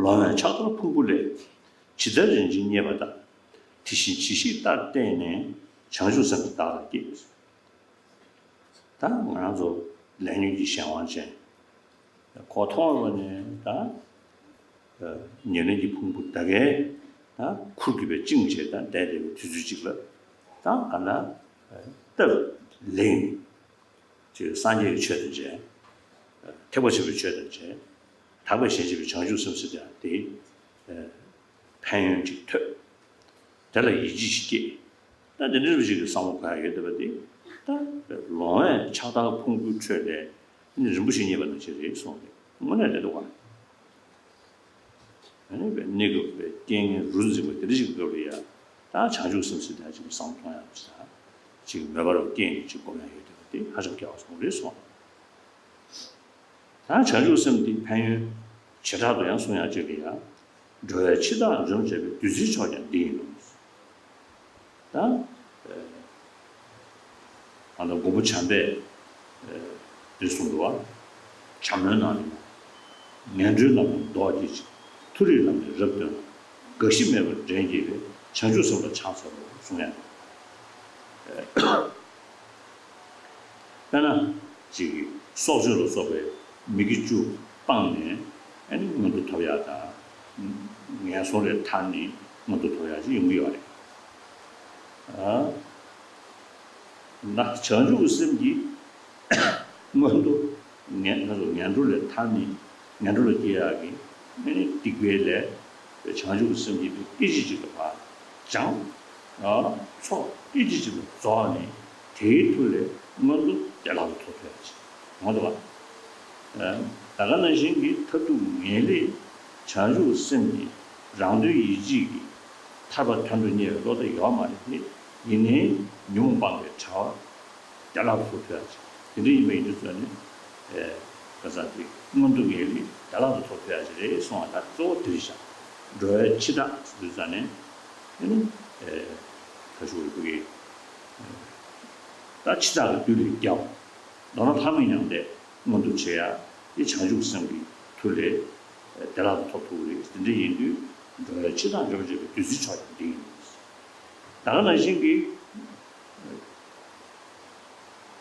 ལོང་བས་ཕྱག་དར་ཕུང་པོ་ལས། ཇི་ལྟར་རིན་ཆེན་རྙེད་པ་ལྟར། དེ་བཞིན་ཇི་ཞིག་ལྟར་བསྟེན་ནས། བྱང་ཆུབ་སེམས་དེ་བདག་ལ་བསྐྱེད། ད་ང་རང་ཚོ་ལས་ཉོན་གྱི་གཞན་དབང་ཅན། གོ་མཐོང་བ་ནས་ད། ཉེར་ལེན་གྱི་ཕུང་པོ་ད་གའི་ད་ཁུར་གྱིས་པའི་བཅིངས་བྱས་ད་བསྡད་བསྡད་པའི་དུས་ཚོད་ཅིག་ལ། ད་ག་ན་སྟབས་ལེགས་ནས་ཅིག་སངས་རྒྱས་ཀྱི་ཆོས་དང་མཇལ། ཐེག་པ་ཆེན་པོའི་ཆོས་དང་མཇལ། དག་པས་གཞན་གཅེས་པའི་བྱང་ཆུབ་སེམས་ཟེར་ཡ་དེ། ཕན་ཡོན་ཅིག་ཐོས། དེ་ལ་ཡིད་ཆེས་ཤིག་སྐྱེས། ད་དེ་འདྲ་རུ་ཞིག་གི་བསམ་བློ་འཁོར་ཡ་ཡོད་བསྡད་པ་དེ། ད་ལོང་བས་ཕྱག་དར་ཕུང་པོའི་ཁྲོད་ལས་ནི་རིན་པོ་ཆེ་རྙེད་པ་ནང་བཞིན་རེད་གསུངས་ཏེ་དངོས་གནས་རེད་འདུག་ག་ཨ་ནི་བའི་གནས་སྐབས་པའི་རྐྱེན་ངན་རུ་འཛིན་པ་དེ་འདྲ་ཞིག་སྐབས་ལ་ཡ། ད་བྱང་ཆུབ་སེམས་ཟེར་ད་ཅིག་བསམ་མཐོང་ཡ་ཅིག་མོས་པ་རུ་རྐྱེན་ཅིག་སྒོམ་ཡ་ཡོད་བསྡད་པ་དེ་ཧ་ཅང་སྐལ་བ་བཟང་རེད་གསུངས། ད་བྱང་ཆུབ་སེམས་འདི་ཕན་ཡོན་བྱེ་བྲག་ཏུ་ཡང་གསུང་ཡང་བྱེད་ཀྱི་ཡ། འགྲོ་བའི་འཆི་བདག་འཇོམས་བྱེད་པའི་བདུད་རྩིའི་མཆོག་ཀྱང་འདི་ཡིན་ནོ། ད། ཨ་ནི་མགོན་པོ་བྱམས་པས་འདི་གསུངས་འདུག་བ། བྱམས་སྨོན་ནང་ནས། ངན་འགྲོའི་ལམ་ནས་བཟློག་བགྱིད་ཅིང་། མཐོ་རིས་ལམ་ནས་རབ་སྟོན་ལ། འགའ་ཞིག་མེད་པར་འདྲེན་བགྱིད་པའི། བྱང་ཆུབ་སེམས་ལ་ཕྱག་འཚལ་ལོ་གསུང་ཡ། དཔེར་ན། ཅིག་གིས་སྲོག་གཅོད་ལ་སོགས་པའི་མི་དགེ་བཅུ་སྤངས་ནས་ཨ་ནི་མངོན་མཐོ་ཐོབ་ཡག་དང་། ངན་སོང་ལས་ཐར་ནས་མངོན་མཐོ་ཐོབ་ཡག་ཅིག་ཡོང་གི་ཡོད་རེད། ཨ། ན་བྱང་ཆུབ་ཀྱི་སེམས་ཀྱིས་མངོན་མཐོ་ངན་ང་ཚོ་ངན་འགྲོ་ལས་ཐར་ནས་ངན་འགྲོ་ལ་སྐྱེ་ཡག་གི་ཨ་ནི་སྡིག་པའི་ལས་བྱང་ཆུབ་ཀྱི་སེམས་ཀྱིས་སྐད་ཅིག་གཅིག་ལ་ཕར་སྦྱངས། ཨ། ཚོགས་སྐད་ཅིག་གཅིག་ལ་རྫོགས་ནས་དེའི་མཐུ་ལས་མངོན་མཐོ་བདེ་བླག་ཏུ་ཐོབ་ཐུབ་ཡག་ཅིག་ཡོང་འདུག་བ། ད་ག་ནང་བཞིན་གྱི་མཐར་ཐུག་ངེས་ལེགས་བྱང་ཆུབ་སེམས་ཀྱི་རང་དོན་ཡིད་བྱེད་ཀྱི་ཐར་པ་དོན་དུ་གཉེར་བའི་བློ་དེ་ཡོད་མ་རེད་དེ། ཡིན་ནའི་ཉོན་མོངས་སྤངས་པའི་བྱ་བ་བདེ་བླག་ཏུ་ཐོབ་ཐུབ་ཡག་ཅིག་དེ་འདྲ་ཡིན་པ་ཡིན་དུས་ཙང་ནས། ཨེ། ག་ས་དེ་མངོན་མཐོ་ངེས་ལེགས་བདེ་བླག་ཏུ་ཐོབ་ཐུབ་ཡག་ཅིག་རེད་གསུངས་པ་ད་གཙོ་བོ་དེ་རེད་ཤག་འགྲོ་བའི་འཆི་བདག་ཟེར་དུས་ཙང་ནས་ཨེ་ནི། ཨེ། ཁ་ཤུ་བའི་ཕ་གི། ད་འཆི་བདག་གི་བདུད་ལས་རྒྱལ་བ། མདོར་ན་ལྷ་མི་མྱང་འདས་མངོན་དུ་བྱེད་ཡ་དེ་བྱང་ཆུབ་སེམས་ཀྱི་མཐུ་ལས་བདེ་བླག་ཏུ་ཐོབ་ཐུབ་ཀྱི་རེད། དེ་འདྲ་ཡིན་དུས་འགྲོ་བའི་འཆི་བདག་འཇོམས་བྱེད་པའི་བདུད་རྩིའི་མཆོག་ཀྱང་འདི་ཡིན། ད་ག་ནང་བཞིན་གྱི་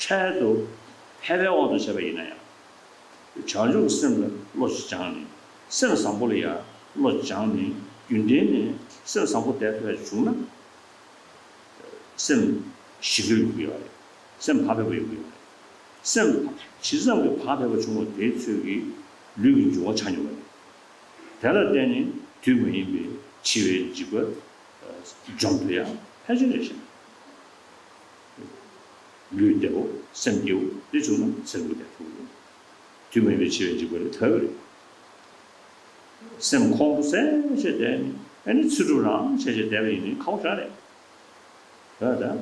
འཕྲལ་དུ་ཕལ་པའི་དབང་དུ་བྱས་པ་ཡིན་ན་ཡང་། བྱང་ཆུབ་སེམས་ལ་བློ་ཞིག་སྦྱངས་ནས་སེམས་བཟང་པོ་ལ་ཡང་བློ་སྦྱངས་ནས་རྒྱུན་ལྡན་ནས་སེམས་བཟང་པོ་བསྡད་ཐུབ་པ་བྱུང་ན། སེམས་ཞི་གི་ཡོང་གི་ཡོད་རེད། སེམས་བག་ཕེབས་པ་ཡོང་གི་ཡོད་རེད། སེམས་ཇི་ཙམ་གྱི་བག་ཕེབས་པ་བྱུང་བ་དེའི་ཚོད་ཀྱིས་ལུས་ཀྱི་འབྱུང་བ་ཆ་སྙོམས་པ་རེད། དེ་ལ་བརྟེན་ནས་དུས་མ་ཡིན་པའི་འཆི་བའི་འཇིགས་པ་འཇོམས་ཐུབ་ཡ་ཕལ་ཆེར་རེད་ཤག་ལུས་བདེ་བོ་སེམས་སྐྱིད་པོ་དེ་བྱུང་ན་ཚེ་རིང་པོ་བསྡད་ཐུབ་ཀྱི་རེད། དུས་མ་ཡིན་པའི་འཆི་བའི་འཇིགས་པ་ལས་ཐར་གྱི་རེད། སེམས་ཁོང་ཁྲོ་ཟ་བྱས་བསྡད་ནས་ཨ་ནི་ཚེ་སྒྲུབ་རང་བྱས་བྱས་བསྡད་པ་ཡིན་ན་ཁག་པོ་ཞེ་དྲག་རེད། རེད་དམ།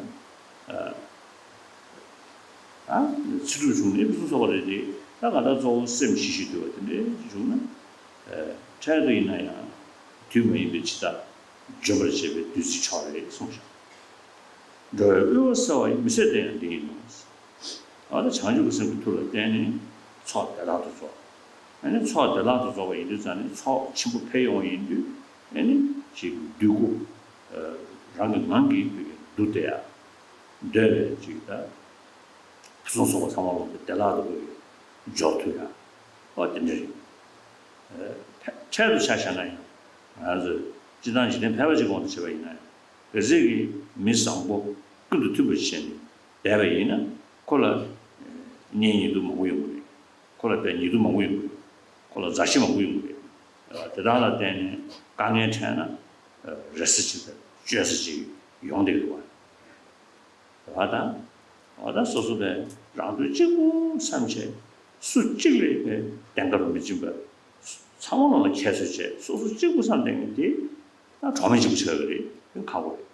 ཨ། ཚེ་སྒྲུབ་བྱུང་ནས་ཕུན་སུམ་ཚོགས་པ་རེད་དེ། ད་ག་ད་གཙོ་བོ་སེམས་ཞི་ཞིང་དུལ་བ་དེ་འདྲའི་བྱུང་ན། འཕྲལ་དུ་ཡིན་ན་ཡང་དུས་མ་ཡིན་པའི་འཆི་བདག་འཇོམས་པར་བྱེད་པའི་བདུད་རྩིའི་མཆོག་རེད་གསུངས་ཤག་འགྲོ་བའི་དབུལ་བ་སེལ་བ་ཡི་མི་ཚེ་དེ་ཡང་འདི་ཡིན་ནོ། འོ་ད་བྱང་ཆུབ་ཀྱི་སེམས་ཀྱི་མཐུ་ལ་བརྟེན་ནས་ཚོགས་བདེ་བླག་ཏུ་རྫོགས། ཨ་ནི་ཚོགས་བདེ་བླག་ཏུ་རྫོགས་པ་ཡིན་དུས་ཙང་ནས་ཚོགས་ཆེན་པོ་འཕེལ་ཡོང་བ་ཡིན་དུས་ཨ་ནི་ཅིག་འདོད་རྒུ། རང་གི་ངང་གིས་བདུད་ཀྱི་འདུལ་བདེ་ཡ། འདོད་པའི་ཅིག་ད། ཕུན་སུམ་ཚོགས་པ་ཚང་མ་ལོག་སྟེ་བདེ་བླག་ཏུ་འབྱོར་ཐུབ་ཡ། ཨོ་དེ་འདྲ་རེད། འཕྲལ་དུ་ཆ་བཞག་ན་ཡང་ང་ཚོས་སྤྱིར་བཏང་འཇིག་རྟེན་ཕལ་པ་ཅིག་དབང་དུ་བྱས་པ་ཡིན་ན་ཡང་། གལ་སྲིད་ཀྱི་མི་བཟང་པོ་ཀུན་ཏུ་མཐུན་པར་བྱས་ནས་བསྡད་པ་ཡིན་ན་ཁོ་ལ་གཉེན་ཉེ་དུ་མང་པོ་ཡོང་གི་རེད། ཁོ་ལ་དཔེ་ཉེ་དུ་མང་པོ་ཡོང་གི་རེད། ཁོ་ལ་མཛའ་བཤེས་མང་པོ་ཡོང་གི་རེད། དེ་དག་ལ་བརྟེན་ནས་དཀའ་ངལ་འཕྲད་ན་རེ་ས་ཅིག་དང་བཅོལ་ས་ཅིག་ཡོང་བསྡད་ཀྱི་འདུག་བ། བ་དང་། བ་དང་སོ་སོ་བས་རང་དོན་གཅིག་པུ་བསམ་བྱས་སུ་གཅིག་ལ་བས་བདེན་ཁ་རུ་མི་འཛིན་པར། ཚང་མ་ལ་ཁྱད་གསོད་བྱས་སོ་སོ་གཅིག་པུ་བསམ་བསྡད་མཁན་དེ་ད་གྲོགས་མེད་གཅིག་པུ་ཆགས་ཀྱི་རེད། ཁག་པོ་རེད།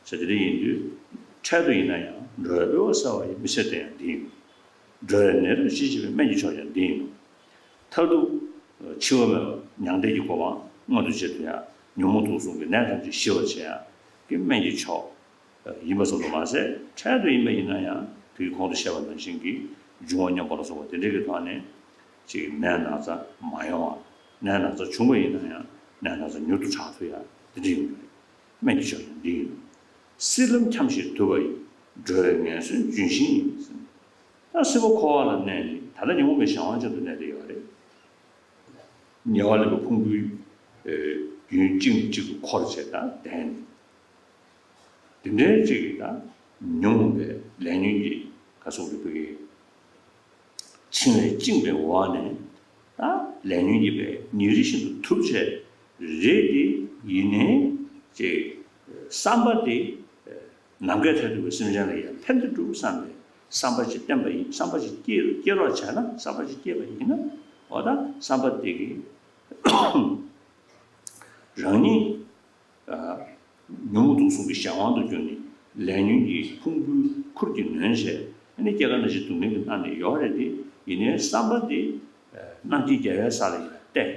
ཟེར་དེ་འདྲ་ཡིན་དུས་འཕྲལ་དུ་ཡིན་ན་ཡང་འགྲོ་བའི་དབུལ་བ་སེལ་བ་ཡི་མི་ཚེ་དེ་ཡང་འདི་ཡིན། འགྲོ་བའི་ནད་རིམས་ཞི་བྱེད་པའི་སྨན་གྱི་མཆོག་ཀྱང་འདི་ཡིན་ནོ། མཐར་ཐུག་འཆི་བ་མེད་པ་མྱང་འདས་ཀྱི་གོ་འཕང་མངོན་དུ་བྱེད་ཐུབ་ཡ། ཉོན་མོངས་དུག་གསུམ་གྱི་ནད་ཐམས་ཅད་ཞི་བར་བྱེད་ཡ་གི་སྨན་གྱི་མཆོག་ཡིན་པ་ཙམ་དུ་མ་ཟད་འཕྲལ་དུ་ཡིན་པ་ཡིན་ན་ཡང་དུས་གོང་དུ་བཤད་པ་ནང་བཞིན་གྱི་འབྱུང་བ་སྙོམས་པ་ལ་སོགས་པ་དེ་འདྲ་གི་ཐོག་ནས་ཅིག་ནད་ན་ཚ་མ་ཡོང་བ། ནད་ན་ཚ་བྱུང་བ་ཡིན་ན་ཡང་ནད་ན་ཚ་མྱུར་དུ་དྲག་ཐུབ་ཡ་དེ་འདྲ་ཡོང་གི་རེད། སྨན་གྱི་མཆོག་ཡང་འདི་ཡིན། སྲིད་ལམ་འཁྱམས་ཤིང་དུབ་པ་ཡི། འགྲོ་བའི་ངན་སོང་ལྗོན་ཤིང་ཡིན། ད་སྲིད་པ་འཁོར་བ་ལ་གནས་ནས་ད་ལྟ་ཉོན་མོངས་པའི་གཞན་དབང་ཅན་དུ་གནས་བསྡད་ཡོད་རེད། ཉེ་བར་ལེན་པའི་ཕུང་པོའི་རྒྱུན་གཅིག་ནས་གཅིག་ཏུ་འཁོར་བྱས་དང་ལྡན་ནས། དེ་འདྲའི་ཅིག་གིས་ད་ཉོན་མོངས་པའི་ལས་ཉོན་གྱི་ག་སོགས་ཀྱི་ཕུགས་ཀྱི་འཆིང་བས་བཅིངས་པའི་འོག་ནས་ད་ལས་ཉོན་གྱིས་པའི་ཉིན་རེ་བཞིན་དུ་དུབ་བྱས་རེད་དེ་ཡིན་ནའི་ཅིག་བསམ་པ་དེ་ནམ་མཁའི་མཐས་གཏུགས་པའི་སེམས་ཅན་ལ་ཡང་ཕན་བདེ་སྒྲུབ་བསམ་པའི་བསམ་པ་ཅིག་བསྟེན་པ་ཡིན། བསམ་པ་ཅིག་སྐྱེ་སྐྱེ་རོགས་བྱས་ན་བསམ་པ་ཅིག་སྐྱེས་པ་ཡིན་ན་འོ་ད་བསམ་པ་དེ་གིས་རང་ཉིད། ཉོན་མོངས་དུག་གསུམ་གྱི་གཞན་དབང་དུ་གྱུར་ནས་ལས་ཉོན་གྱི་ཕུང་པོའི་ཁུར་གྱིས་ནོན་བྱས་ཨ་ནི་སྐྱེ་རྒ་ན་འཆིའི་སྡུག་བསྔལ་གྱིས་མནར་ནས་ཡོད་རེད་དེ། ཡིན་ནའི་བསམ་པ་དེ་རྣམ་མཁྱེན་རྒྱལ་བའི་ས་ལ་ཡང་གཏད།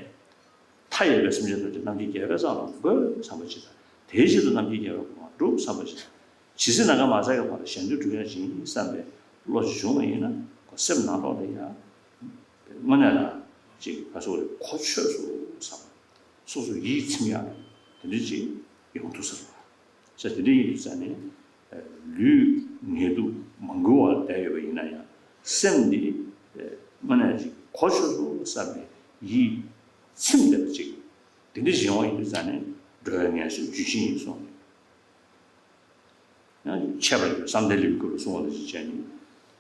མཐའ་ཡས་པའི་སེམས་ཅན་ཐམས་ཅད་རྣམ་མཁྱེན་རྒྱལ་བའི་ས་ལ་འགོད་བསམ་པ་ཅིག་དང་། དེའི་ཆེད་དུ་རྣམ་མཁྱེན་རྒྱལ་བའི་གོ་འཕང་སྒྲུབ་བསམ་པ་ཅིག་དང་། ཇི་སྲིད་ནམ་མཁའ་མ་ཟད་ཀྱི་བར་གཞན་དོན་སྒྲུབ་ཡག་ཅིག་ཡིན་བསམ་པའི་བློ་ཞིག་བྱུང་བ་ཡིན་ན། ཁོ་སེམས་ནང་ལོགས་ལ་ཡང་དངོས་གནས་ལ་ཅིག་ག་སོགས་རེད། གོ་ཆོད་སོང་བསམ། སོ་སོ་ཡིད་ཚིམ་ཡག་དེ་འདྲ་ཅིག་ཡོང་ཐུབ་ས་རེད་བ། ས་དེ་འདྲ་ཡིན་དུས་ཙ་ནས་ལུས་ངལ་དུབ་མ་འགུལ་བར་བསྡད་ཡོད་པ་ཡིན་ན་ཡང་། སེམས་འདི་དངོས་གནས་ཅིག་གོ་ཆོད་སོང་བསམ་པའི་ཡིད་ཚིམ་བསྡད་པ་ཅིག་དེ་འདྲ་ཞིག་ཡོང་བ་ཡིན་དུས་ཙ་ནས་འགྲོ་བའི་ངལ་གསོའི་ལྗོན་ཤིང་ཡིན་གསུངས། ཡང་འཆད་པར་འགྱུར་བསམ་གཏན་ལེའུའི་སྐོར་ལ་གསུངས་པ་ནང་བཞིན་བྱས་ནས།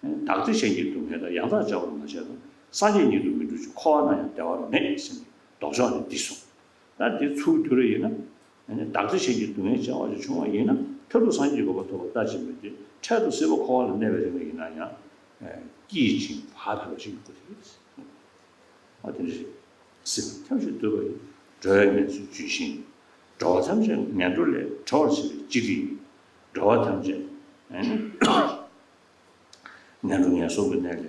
བདག་བདེ་གཞན་གྱི་སྡུག་བསྔལ་དང་། ཡང་དག་བྱ་བར་མ་བྱས་ན། སངས་རྒྱས་ཉིད་དུ་མི་འགྲུབ་ཅིང་། འཁོར་བ་ན་ཡང་བདེ་བ་མེད་ཟེར་ནས་ལྡོག་ཕྱོགས་ནས་འདི་གསུངས། ད་འདི་ཚུར་བསྒྱུར་བ་ཡིན་ན། བདག་བདེ་གཞན་གྱི་སྡུག་བསྔལ་བྱ་བ་ཞིག་བྱུང་བ་ཡིན་ན། མཐར་ཐུག་སངས་རྒྱས་ཀྱི་གོ་འཕང་ཐོབ་པ་ལྟ་ཅི་སྨོས་ཏེ། འཕྲལ་དུ་སྲིད་པ་འཁོར་བ་ལ་གནས་པའི་རིང་ལ་ཡིན་ན་ཡང་། སྐྱིད་ཅིང་བག་ཕེབས་པ་ཞིག་དགོས་ཀྱི་རེད། ཨ་དེ་འདྲ་ཞིག་སེམས་ཐམས་ཅད་འདུལ་བ་ཡི། འགྲོ་བའི་ངལ་གསོའི་ལྗོན་ཤིང་། འགྲོ་བ་ཐམས་ཅད་ངན་འགྲོ་ལས་གྲོལ་བར་བྱེད་པའི་སྤྱི་དྲིལ། འགྲོ་བ་ཐམས་ཅད་ངན་འགྲོ་ངན་སོང་གི་གནས་ལས་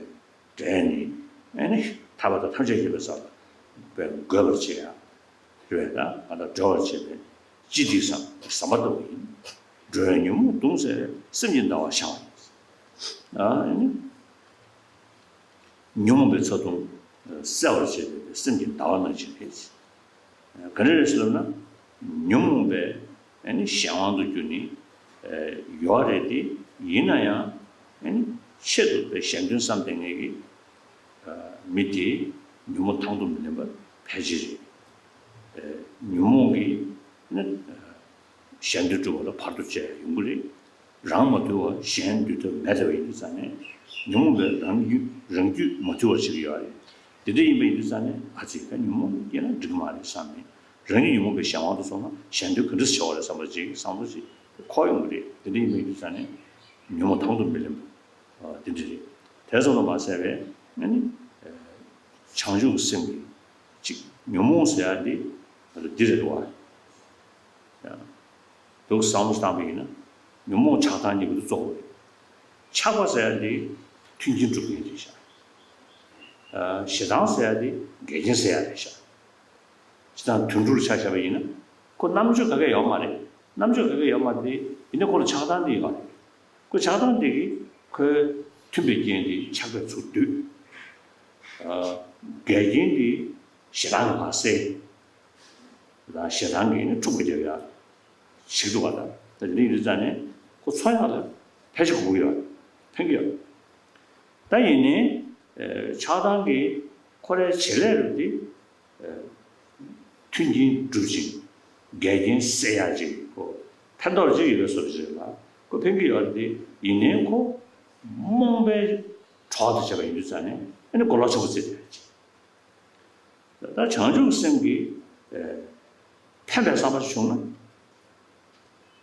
བསྒྲལ་ནས། ཨ་ནི་ཐར་པ་དང་ཐམས་ཅད་མཁྱེན་པའི་ས་ལ་འགོད་པར་བྱེད་ཡ། རེད་བ། ད་ང་དང་འབྲེལ་བར་བྱེད་པའི་སྤྱི་དྲིལ་ཟེར་ཟམ་པ་ལྟ་བུ་ཡིན། འགྲོ་བའི་ཉོན་མོངས་གདུང་སེལ་བའི། སེམས་ཀྱི་ཟླ་བ་ཤར་བ་ཡིན། ཨ་ནི། ཉོན་མོངས་པའི་ཚ་གདུང་སེལ་བར་བྱེད་པའི་སེམས་ཀྱི་ཟླ་བ་ནང་བཞིན་རེད། ག་རེ་རེད་ཟེར་ལབ་ན། ཉོན་མོངས་པའི་ཨ་ནི་གཞན་དབང་དུ་གྱུར་ནས་ཡོད་རེད་དེ། ཡིན་ན་ཡང་ཨ་ནི་ཆེད་དུ་པའི་གཞན་དོན་བསམ་བསྡད་མཁན་གྱི་མི་དེ་ཉོན་མོངས་དང་དུ་མི་ལེན་པ་ཕལ་ཆེར་རེད། ཉོན་མོངས་ཀྱིས་ནི་གཞན་དོན་སྒྲུབ་པ་ལ་བར་དུ་གཅོད་ཡོང་གི་རེད། རང་མ་དུལ་བར་གཞན་འདུལ་ཐབས་མེད་ལྟ་བུ་ཡིན་དུས་ཙང་ནས། ཉོན་མོངས་པས་རང་རྒྱུད་རང་རྒྱུད་མ་དུལ་བར་བྱེད་ཀྱི་ཡོད་རེད། དེ་འདྲ་ཡིན་པ་ཡིན་དུས་ཙང་ནས། ཨ་ཙི། ད་ཉོན་མོངས་སྐྱེས་ན་འགྲིག་གི་མ་རེད་བསམ་ནས། རང་ཉིད་ཉོན་མོངས་པའི་གཞན་དབང་དུ་སོང་ན་གཞན་དོན་ག་འདྲ་བྱེད་པ་རེད་བསམ་པ་ཅིག་བསམ་བློ་ཅིག་འཁོར་ཡོང་གི་རེད། དེ་འདྲ་ཡིན་པ་ཡིན་དུས་ཙང་ནས་ཉོན་མོངས་དང་དུ་མི་ལེན་པ་དེ་འདྲ་རེད། དེ་ཙམ་དུ་མ་ཟད་པའི་ཨ་ནི་བྱང་ཆུབ་སེམས་ཀྱི་ཅིག་ཉོན་མོངས་ཟེར་ཡ་འདི་འདི་རེད་འདུག་བ། འདུག་བསམ་བློ་བཏང་པ་ཡིན་ན། ཉོན་མོངས་ཆགས་སྡང་གཉིས་པོ་དེ་གཙོ་བོ་རེད། ཆགས་པ་ཟེར་ཡ་འདི་མཐུན་རྐྱེན་སྒྲུབ་མཁན་རེད་ཤག་ཞེ་སྡང་ཟེར་ཡ་འདི་འགལ་རྐྱེན་སེལ་ཡ་རེད་ཤག་ཇི་ལྟར་དུད་འགྲོར་ཆ་བཞག་པ་ཡིན་ན། ཁོ་རྣམ་དཔྱོད་ག་གེ་ཡོད་མ་རེད། རྣམ་དཔྱོད་ག་གེ་ཡོད་མ་རེད། ཡིན་ན་ཁོ་ལ་ཆགས་སྡང་འདི་ཡོད་རེད། ཁོ་ཆགས་སྡང་འདི་གིས་ཁོའི་མཐུན་པའི་རྐྱེན་འདི་ཆགས་པས་ཚུར་སྡུད། འགལ་རྐྱེན་འདི་ཞེ་སྡང་གིས་ཕར་སེལ། ད་ཞེ་སྡང་གིས་ནི་འཁྲུག་པ་རྒྱག་ཡ་བྱེད་འདུག་བ། ད་ད་འདི་ཡིན་དུས་ཙང་ནས་ཁོ་འཚོ་ཡག་ལ་ཕལ་ཆེར་དགོས་ཀྱི་ཡོད་རེད། ཕན་གྱི་ཡོད་རེད། ད་ཡིན་ནའི་ཆགས་སྡང་གིས་ཁོ་རའི་བྱེད་ལས་རུ་འདི། མཐུན་རྐྱེན་སྒྲུབ་ཅིང་འགལ་རྐྱེན་སེལ་ཡག་ཅིག་ཁོ་ཕན་ཐོགས་ཅིག་ཡོད་པའི་བཟོ་ཅིག་རེད་ལ། ཁོ་ཕན་གྱི་ཡོད་རེད་དེ། ཡིན་ནའི་ཁོ་རྨོངས་པའི་གྲོགས་དེ་བྱས་པ་ཡིན་དུས་ཙང་ནས་ཨ་ནི་གོ་ལོག་ཆེན་པོ་བརྩིས་བསྡད་ཡག་ཅིག་ད་བྱང་ཆུབ་སེམས་ཀྱི་ཕན་པའི་བསམ་པ་ཞིག་བྱུང་ན།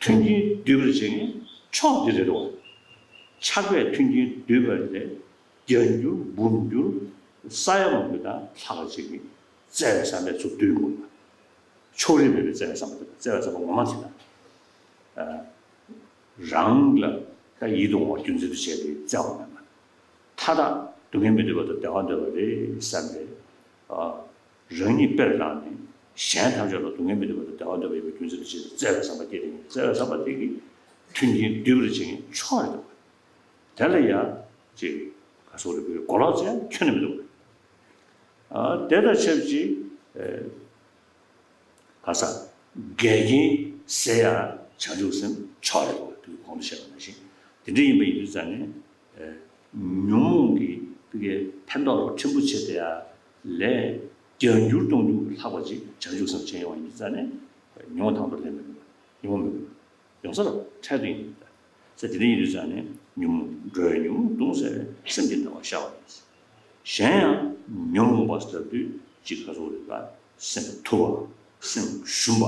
མཐུན་རྐྱེན་སྡུད་པར་བྱེད་མཁན་མཆོག་འདི་རེད་དོ། ཆགས་པས་མཐུན་རྐྱེན་སྡུད་པ་ལས་བརྒྱ་འགྱུར་འབུམ་འགྱུར་ས་ཡ་མང་པོ་དང་ལྷག་པ་ཅིག་གིས་བརྩེ་བའི་བསམ་པས་ཚུར་སྡུད་དགོས་པ། ཕྱོགས་རིས་མེད་པའི་བརྩེ་བའི་བསམ་པ་དང་། བརྩེ་བའི་བསམ་པ་ངོ་མ་དེ་དང་། རང་ལ་ད་ཡིད་དུ་འོང་བ་རྒྱུ་མཚན་དུ་བྱས་ཏེ་བརྩེ་བ་མེད་པ། མཐའ་དག་སྡུག་བསྔལ་མི་འདོད་པ་དང་བདེ་བ་འདོད་པ་རེད་བསམ་པའི། རང་ཉིད་དཔེར་བླངས་ནས་གཞན་ཐམས་ཅད་ལ་སྡུག་བསྔལ་མི་འདོད་པ་དང་བདེ་བ་འདོད་པ་ཡིན་པའི་རྒྱུ་མཚན་དུ་བྱས་ཏེ་བརྩེ་བའི་བསམ་པ་སྐྱེས་ཏེ། བརྩེ་བའི་བསམ་པ་དེ་གིས་མཐུན་རྐྱེན་སྡུད་པར་བྱེད་མཁན་མཆོག་རེད་འདུག་དེ་ལ་ཡང་ཅིག་ག་སོགས་རེ་བའི་གོ་ལོག་ཅན་ཁྱོན་ནས་མི་འདུག་ཨ་དེ་དང་ཆབས་ཅིག་ཨེ་ག་ས་འགལ་རྐྱེན་སེལ་ཡ་བྱང་ཆུབ་སེམས་མཆོག་རེད་འདུག་དུས་གོང་དུ་བཤད་པ་ནང་བཞིན། དེ་འདྲ་ཡིན་པ་ཡིན་དུས་ཙང་ནས། ཨེ་ཉོན་མོངས་ཀྱི་དེ་གའི་ཕན་ཐོགས་ལ་ཕྲན་བུ་ཆེ་དེ་ཡ་ལས་བརྒྱ་འགྱུར་སྟོང་འགྱུར་ལྷག་པ་ཅིག་བྱང་ཆུབ་སེམས་ཅན་ཡོང་བ་ཡིན་དུས་ཙང་ནས། ཉོན་མོངས་དང་དུ་ལེན་པའི་ཉོན་མོངས་མེད་པ། ཡོང་ས་རུ་འཕྲལ་དུ་ཡིན་པ། ས་དེ་འདྲ་ཡིན་དུས་ཙང་ནས་ཉོན་མོངས་འགྲོ་བའི་ཉོན་མོངས་གདུང་སེལ་བའི་སེམས་ཀྱི་ཟླ་བ་ཤར་བ་ཡིན། གཞན་ཡང་ཉོན་མོངས་པ་ཟེར་དུས་ཅིག་ག་སོགས་རེད་པ། སེམས་ཐུ་བ། སེམས་ཞུམ་པ།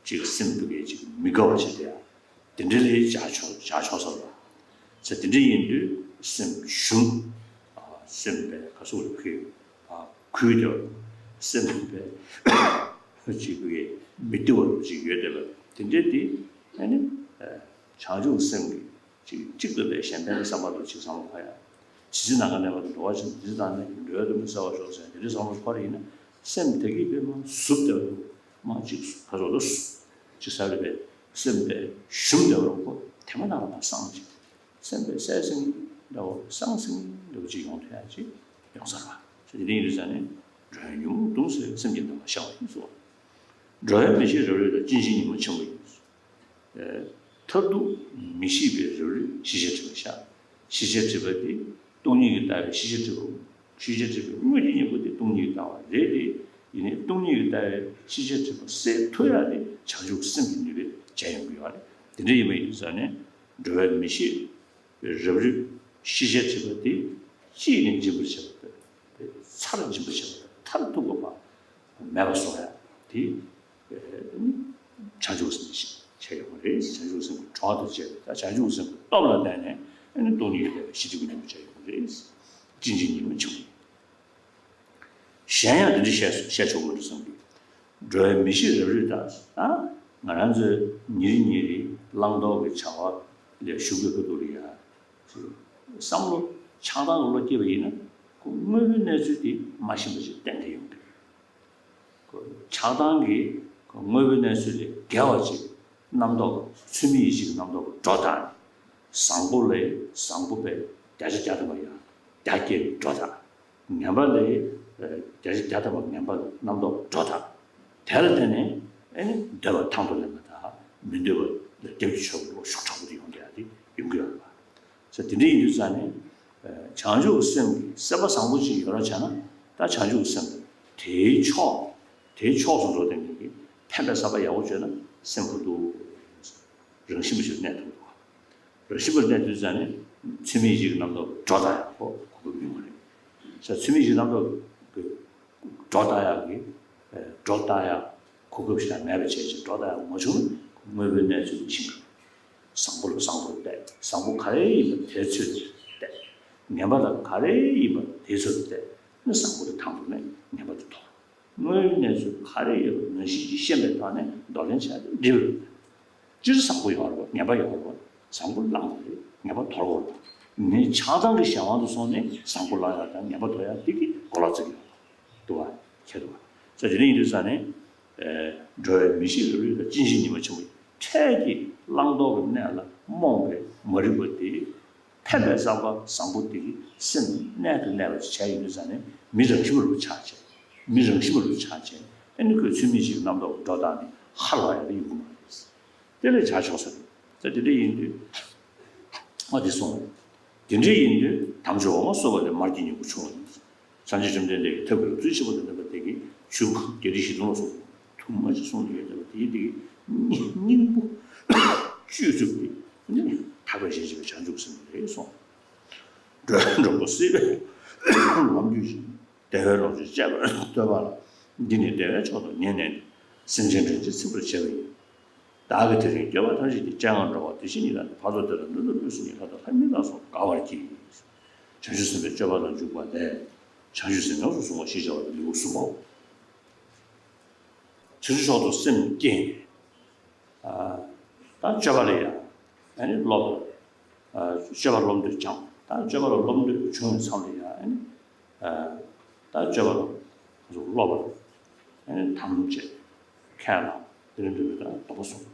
ཅིག་སེམས་འདུ་བའི་ཅིག་མི་དགའ་བ་ཅིག་དེ་ཡང་དེ་འདྲ་ལས་བྱ་ཆོག་བྱ་ཆོག་ས་རུ། ས་དེ་འདྲ་ཡིན་དུས་སེམས་ཞུམ། སེམས་པའི་ག་སོགས་རེད་ཁོས། ཨ་ཁུལ་དུ་སེམས་པའི་ཅིག་གི་མི་བདེ་བ་ཅིག་ཡོད་དེ་ལ། དེ་འདྲའི་དེ་ཨ་ནི་བྱང་ཆུབ་སེམས་ཀྱི་ཅིག་གཅིག་ཏུ་པའི་གཞན་ཕན་གྱི་བསམ་པ་དང་ཅིག་བསམ་བློ་འཁོར་ཡ། ཇི་སྲིད་ནམ་མཁའ་གནས་པ་དང་འགྲོ་བ་ཅན་དེ་དང་ནི་འགྲོ་བའི་དོན་དུ་བརྩེ་བར་ཤོག་ཟེར་དེ་འདྲའི་བསམ་བློ་འཁོར་ཡིན་ན། སེམས་དེ་གིས་པའི་མ་ཟུབ་བསྡད་པ་རེད། མ་གཅིག་ག་ཚོད་ལ་གཅིག་ས་རེད་པས། སེམས་པས་ཞུམ་བསྡད་པ་རེད་ཁོ། དེ་མ་ནང་ལ་མ་སངས་ཅིག་སེམས་པས་གསལ་སེང་འདྲ་བོ་སངས་སེང་འདྲ་བོ་ཅིག་ཡོང་ཐུབ་ཡ་ཅིག་ཡོང་ཚར་བ། དེ་འདྲ་ཡིན་དུས་ཙང་ནས་འགྲོ་བའི་ཉོན་མོངས་གདུང་སེལ་སེམས་ཀྱི་གདམས་པ་ཤར་བ་ཡིན་ཟེར་བ། འགྲོ་བའི་མི་ཤེས་རབ་རིབ་དག །སྐྱེ་འཆི་ཉོན་མོངས་ཆེན་པོ་ཡིན། མཐར་ཐུག་མི་ཤེས་པའི་རབ་རིབ་ཤེས་བྱའི་སྒྲིབ་པ་ཤར། ཤེས་བྱའི་སྒྲིབ་པ་དེ་སྟོང་ཉིད་ཀྱིས་བཏགས་པའི་ཤེས་བྱའི་སྒྲིབ་པ། ཤེས་བྱའི་སྒྲིབ་པའི་དངོས་ཀྱི་གཉེན་པོ་དེ་སྟོང་ཉིད་ཀྱིས་བཏགས་པ་རེད་དེ། ཡིན་ནའི་སྟོང་ཉིད་ཀྱིས་བཏགས་པའི་ཤེས་བྱའི་སྒྲིབ་པ་སེལ་ཐུབ་ཡ་དེ་བྱང་ཆུབ་སེམས་ཀྱི་ནུས་པས་བྱས་ཡོང་གི་ཡོད་རེད། དེ་འདྲ་ཡིན་པ་ཡིན་ཙང་ནས་འགྲོ་བའི་མི་ཤེས་པའི་རབ་རིབ་ཤེས་བྱའི་སྒྲིབ་པ་དེ་གཅིག་ནས་འབྱིན་པར་བྱེད་པ་དང་། ཚར་འབྱིན་པར་བྱེད་པ་དང་མཐར་ཐུག་པ་མ་མེད་པ་བཟོ་ཡ་དེ། བྱང་ཆུབ་སེམས་ཤེས་བྱས་ཡོང་བ་རེད། བྱང་ཆུབ་སེམས་ཀྱི་གྲོགས་དང་བཅས་པས་ད་བྱང་ཆུབ་སེམས་ཀྱི་སྟོབས་ལ་བརྟེན་ནས་ཨ་ནི་སྟོང་ཉིད་ཀྱི་ཤེས་སྒྲིབ་ཀྱི་ཉོན་མོངས་བྱས་ཡོང་བ་རེད། སྐྱེ་འཆི་ཉོན་མོངས་ཆེན་པོ་ཡིན། གཞན་ཡང་དེ་འདྲ་བཤད་བཤད་ཆོག་མི་འདུག་བསམ་གྱི། འགྲོ་བའི་མི་ཤེས་རབ་རིབ་དག །ཨ། ང་རང་ཚོས་ཉིན་རེ་ཉིན་རེ་བླང་དོར་གྱི་བྱ་བ་ལས་ཞུགས་པའི་ཁ་ཐུག་ལ་ཡ། བསམ་བློ་ཆགས་སྡང་གི་བློ་སྐྱེས་པ་ཡིན་ན་ཁོ་དངོས་པོའི་གནས་ཚུལ་དེ་མ་ཤེས་པ་ཞིག་གཏན་གཏན་ཡོང་གི་རེད། ཆགས་སྡང་གིས་དངོས་པོའི་གནས་ཚུལ་ལས་བརྒལ་བ་ཅིག་རྣམ་རྟོག་ཚུལ་མིན་ཡིད་བྱེད་ཀྱི་རྣམ་རྟོག་སྒྲོ་བཏགས་ནས། བཟང་པོ་ལས་བཟང་པོ་བས་བརྒྱ་ཆ་བརྒྱ་ཐམ་པ་ཡང་བརྒྱ་སྐྱེ་བའི་སྒྲོ་བཏགས། ངན་པ་ལས་བརྒྱ་ཆ་བརྒྱ་ཐམ་པ་ངན་པ་ལ་རྣམ་རྟོག་སྒྲོ་བཏགས། དེ་ལ་བརྟེན་ནས་ཨེ་ནི་འདོད་པ་དང་དུ་ལེན་པ་དང་མི་འདོད་པ་ལ་རྒྱབ་ཀྱི་ཆོག་པ་ཤུགས་དྲག་པོ་དེ་ཡོང་གི་ཡ་དེ་ཡོང་གི་ཡོད་རེད་པ། ས་དེ་འདྲ་ཡིན་དུས་ཙང་ནས། བྱང་ཆུབ་སེམས་ཀྱི་སེམས་པ་བཟང་པོ་ཅིག་ཡོད་ར་བྱས་ན། ད་བྱང་ཆུབ་སེམས་དེའི་ཕྱོགས་དེའི་ཕྱོགས་སུ་འགྲོ་བསྡད་མཁན་གྱི་ཕན་པའི་བསམ་པ་ཡག་པོ་བྱས་ན་སེམས་ཁ་ཐུག་རང་བཞིན་པ་ཞིག་གནས་ཐུབ་འདུག་རང་བཞིན་པར་གནས་དུས་ཙང་ནས་ཚུལ་མིན་ཡིད་ཀྱི་རྣམ་རྟོག་སྒྲོ་བཏགས་ཡག་པོ་གོ་སྐབས་ཡོང་བ་རེད། ས་ཚུལ་མིན་ཡིད་ཀྱི་རྣམ་རྟོག་གི་སྒྲོ་བཏགས་ཡག་གི་སྒྲོ་བཏགས་ཡག་གོ་སྐབས་ཤིག་མེད་པ་བྱས་ཀྱི་སྒྲོ་བཏགས་ཡག་མ་བྱུང་ན་དངོས་པོའི་གནས་ཚུལ་ཤེས་དགོས། བཟང་པོ་ལ་བཟང་པོར་བལྟས། བཟང་པོ་ག་རེ་ཡིན་པ་དེའི་ཚུལ་དེ་བལྟས། ངན་པ་ལ་ག་རེ་ཡིན་པ་དེའི་ཚུལ་དེ་བལྟས་ན་བཟང་པོ་དེ་དང་དུ་ལེན། ངན་པ་དེ་དོར། དངོས་ཡོད་གནས་ཚུལ་ག་རེ་ཡོད་པ་ནང་བཞིན་གྱིས་ཤེས་པའི་ཐོག་ནས་འདོར་ལེན་བྱས་ཏེ་འགྲིག་པ་རེད། སྤྱིར་བཟང་པོ་ཡོད་རེད་པ། ངན་པ་ཡོད་རེད་པ། བཟང་པོ་བླངས་པ་རེད། ངན་པ་དོར་དགོས་རེད་པ། ནི་ཆགས་སྡང་གི་གཞན་དབང་དུ་སོང་ནས་བཟང་པོ་བླང་ཡག་དང་ངན་པ་དོར་ཡག་དེ་གི་གོ་ལ་བརྩི་གི་ཡོད་རེད་པ། འདུག་པ། ཁྱད་དུ་བ། ས་དེ་འདྲ་ཡིན་དུས་ཙང་ནས། འགྲོ་བའི་མི་ཤེས་རབ་རིབ་དག །སྐྱེ་འཆི་ཉོན་མོངས་ཆེན་པོ་ཡིན། འཕྲལ་གྱི་བླང་དོར་གྱི་གནས་ལ་རྨོངས་པའི་མ་རིག་པ་དེ། ཕན་པའི་བསམ་པ་བཟང་པོ་དེ་གིས་སེམས་གནད་དུ་གནས་པ་ཞིག་བྱས་ཡོང་དུས་ཙང་ནས་མི་རང་བཞིན་པ་རུ་ཆགས་བྱས། མི་རང་བཞིན་པ་རུ་ཆགས་བྱས། ཨ་ནི་ཁོས་ཚུལ་མིན་ཞིག་རྣམ་རྟོག་སྒྲོ་བཏགས་ནས་ཧ་ལས་པ་ཡག་ཡོང་གི་མ་རེད། དེ་ལས་བྱ་ཆོག་ས་རེད། ད་དེ་འདྲ་ཡིན་དུས། ཨ་དེ་སོང་། དེ་འདྲ་ཡིན་དུས་དམ་ཆོས་འོག་མ་སོགས་པ་ལས་མར་གྱི་ཉེ་བར་བྱུང་བ་ཡིན། སངས་རྒྱས་བཅོམ་ལྡན་འདས་ཀྱིས་ཐབས་ཀྱི་ལུགས་སྲོལ་ཆེན་པོ་དང་ལྡན་པ་དེ་གིས་ཆོས་སྐུ་བརྒྱད་ཁྲི་བཞི་སྟོང་ལ་སོགས་པ་དུ་མ་ཞིག་གསུངས་ཏེ་ཡོད་པ་དེ་དེ་གི་སྙིང་པོ་བཅུད་བཙུགས་ཏེ་ནི་ཐར་པའི་ཞལ་བྱེད་པའི་བྱང་ཆུབ་སེམས་རེད་གསུངས། འགྲོ་འགྲོ་པོ་སྲིད་པའི་ལམ་བརྒྱུད་ཅིང་བདེ་བའི་ལོངས་སྤྱོད་སྤྱད་པར་བསྟོད་པ་ལ། འདི་ནི་བདེ་བའི་མཆོག་ཏུ་ངེས་གནས་ནས། སེམས་ཅན་དོན་ཕྱིར་ཚིམ་པར་བྱེད་པ་ཡིན། བདག་གིས་དེ་རིང་སྐྱོབ་པ་ཐམས་ཅད་ཀྱི། སྤྱན་སྔར་འགྲོ་བ་འདི་ཕྱི་གཉིས་ལ་ནི། ཕར་ཕྱོགས་དེ་ལ་ནི་ལུས་སེམས་ཉིད། ལྷ་དང་ལྷ་མིན་ལ་སོགས་དགའ་བར་གྱིས། བྱང་ཆུབ་སེམས་དཔའི་སྤྱོད་པ་ལ་འཇུག་པ་ལས། བྱང་ཆུབ་སེམས་ཉམས་སུ་བཟུང་བ་ཞེས་བྱ་བ་སྟེ་ལེའུ་གསུམ་པའོ། བྱང་ཆུབ་མཆོག་ཏུ་སེམས་བསྐྱེད་ནས། ད་སྤྱོད་པ་ལ་ཡང་ཨ་ནི་སློབ། སྤྱོད་པ་སློབ་འདོད་ཀྱང་ད་སྤྱོད་པ་ལ་སློབ་འདོད་བྱུང་བའི་མཚམས་ལ་ཡང་ཨ་ནི། ད་སྤྱོད་པ་ལ་སློབ་པ་ཨ་ནི་དམ་བཅས་མཁས་ལ་དེ་ནི་འདོད་པའི་ད་དོགས་པ་སོང་།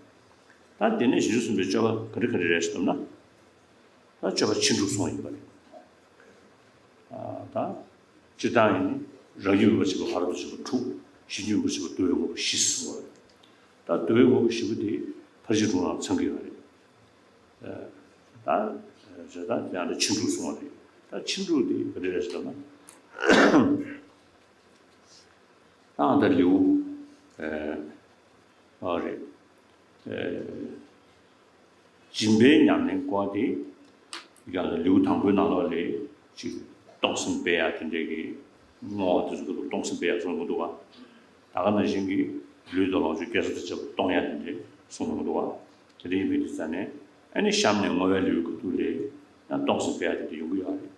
ད་དེ་ནས་བྱང་ཆུབ་སེམས་དཔའི་སྤྱོད་པ་ག་རེ་ག་རེ་རེད་ཟེར་ན། ད་སྤྱོད་པ་ཕྱིན་དྲུག་གསུངས་ཡིན་པ་རེད། ད་སྤྱིར་བཏང་ཡིན་ནི་རང་རྒྱུད་མངོན་པར་བྱེད་པ་ཕ་རོལ་ཏུ་ཕྱིན་པ་དྲུག་གཞན་རྒྱུད་མངོན་པར་བྱེད་པ་བསྡུ་བའི་དངོས་པོ་བཞི་གསུངས་པ་རེད། ད་བསྡུ་བའི་དངོས་པོ་བཞི་པོ་དེ་ཕར་ཕྱིན་དྲུག་ནང་ཚང་གི་ཡོད་རེད། ད་རེད། ད་ཡང་ན་ཕྱིན་དྲུག་གསུངས་པ་རེད། ད་ཕྱིན་དྲུག་དེ་ག་རེ་རེད་ཟེར་ན། ད་ཨ་ད་ལེའུ། ཨ་རེད། སྦྱིན་པའི་ཉམས་ལེན་སྐོར་དེ་ཡང་ན་ལེའུ་དང་པོའི་ནང་ལོགས་ལས་ཅིག་གཏོང་སེམས་སྤེལ་ཡག་དེ་འདྲའི་གི་བསྔོ་བ་དེ་ཚོ་གི་གཏོང་སེམས་སྤེལ་ཡག་གསུང་གི་འདུག་བ། ད་ག་ནང་བཞིན་གྱི་ལུས་དང་ལོངས་སྤྱོད་སྐྱེལ་ས་དང་བཅས་པ་གཏོང་ཡག་དེ་འདྲའི་གསུང་གི་འདུག་བ། དེ་འདྲ་ཡིན་པའི་དུས་ཙང་ནས་ཨ་ནི་གཤམ་ནས་བསྔོ་བའི་ལེའུའི་ཁ་ཐུག་ལས་ཡང་གཏོང་སེམས་སྤེལ་ཡག་དེ་འདྲ་ཡོང་གི་ཡོད་རེད།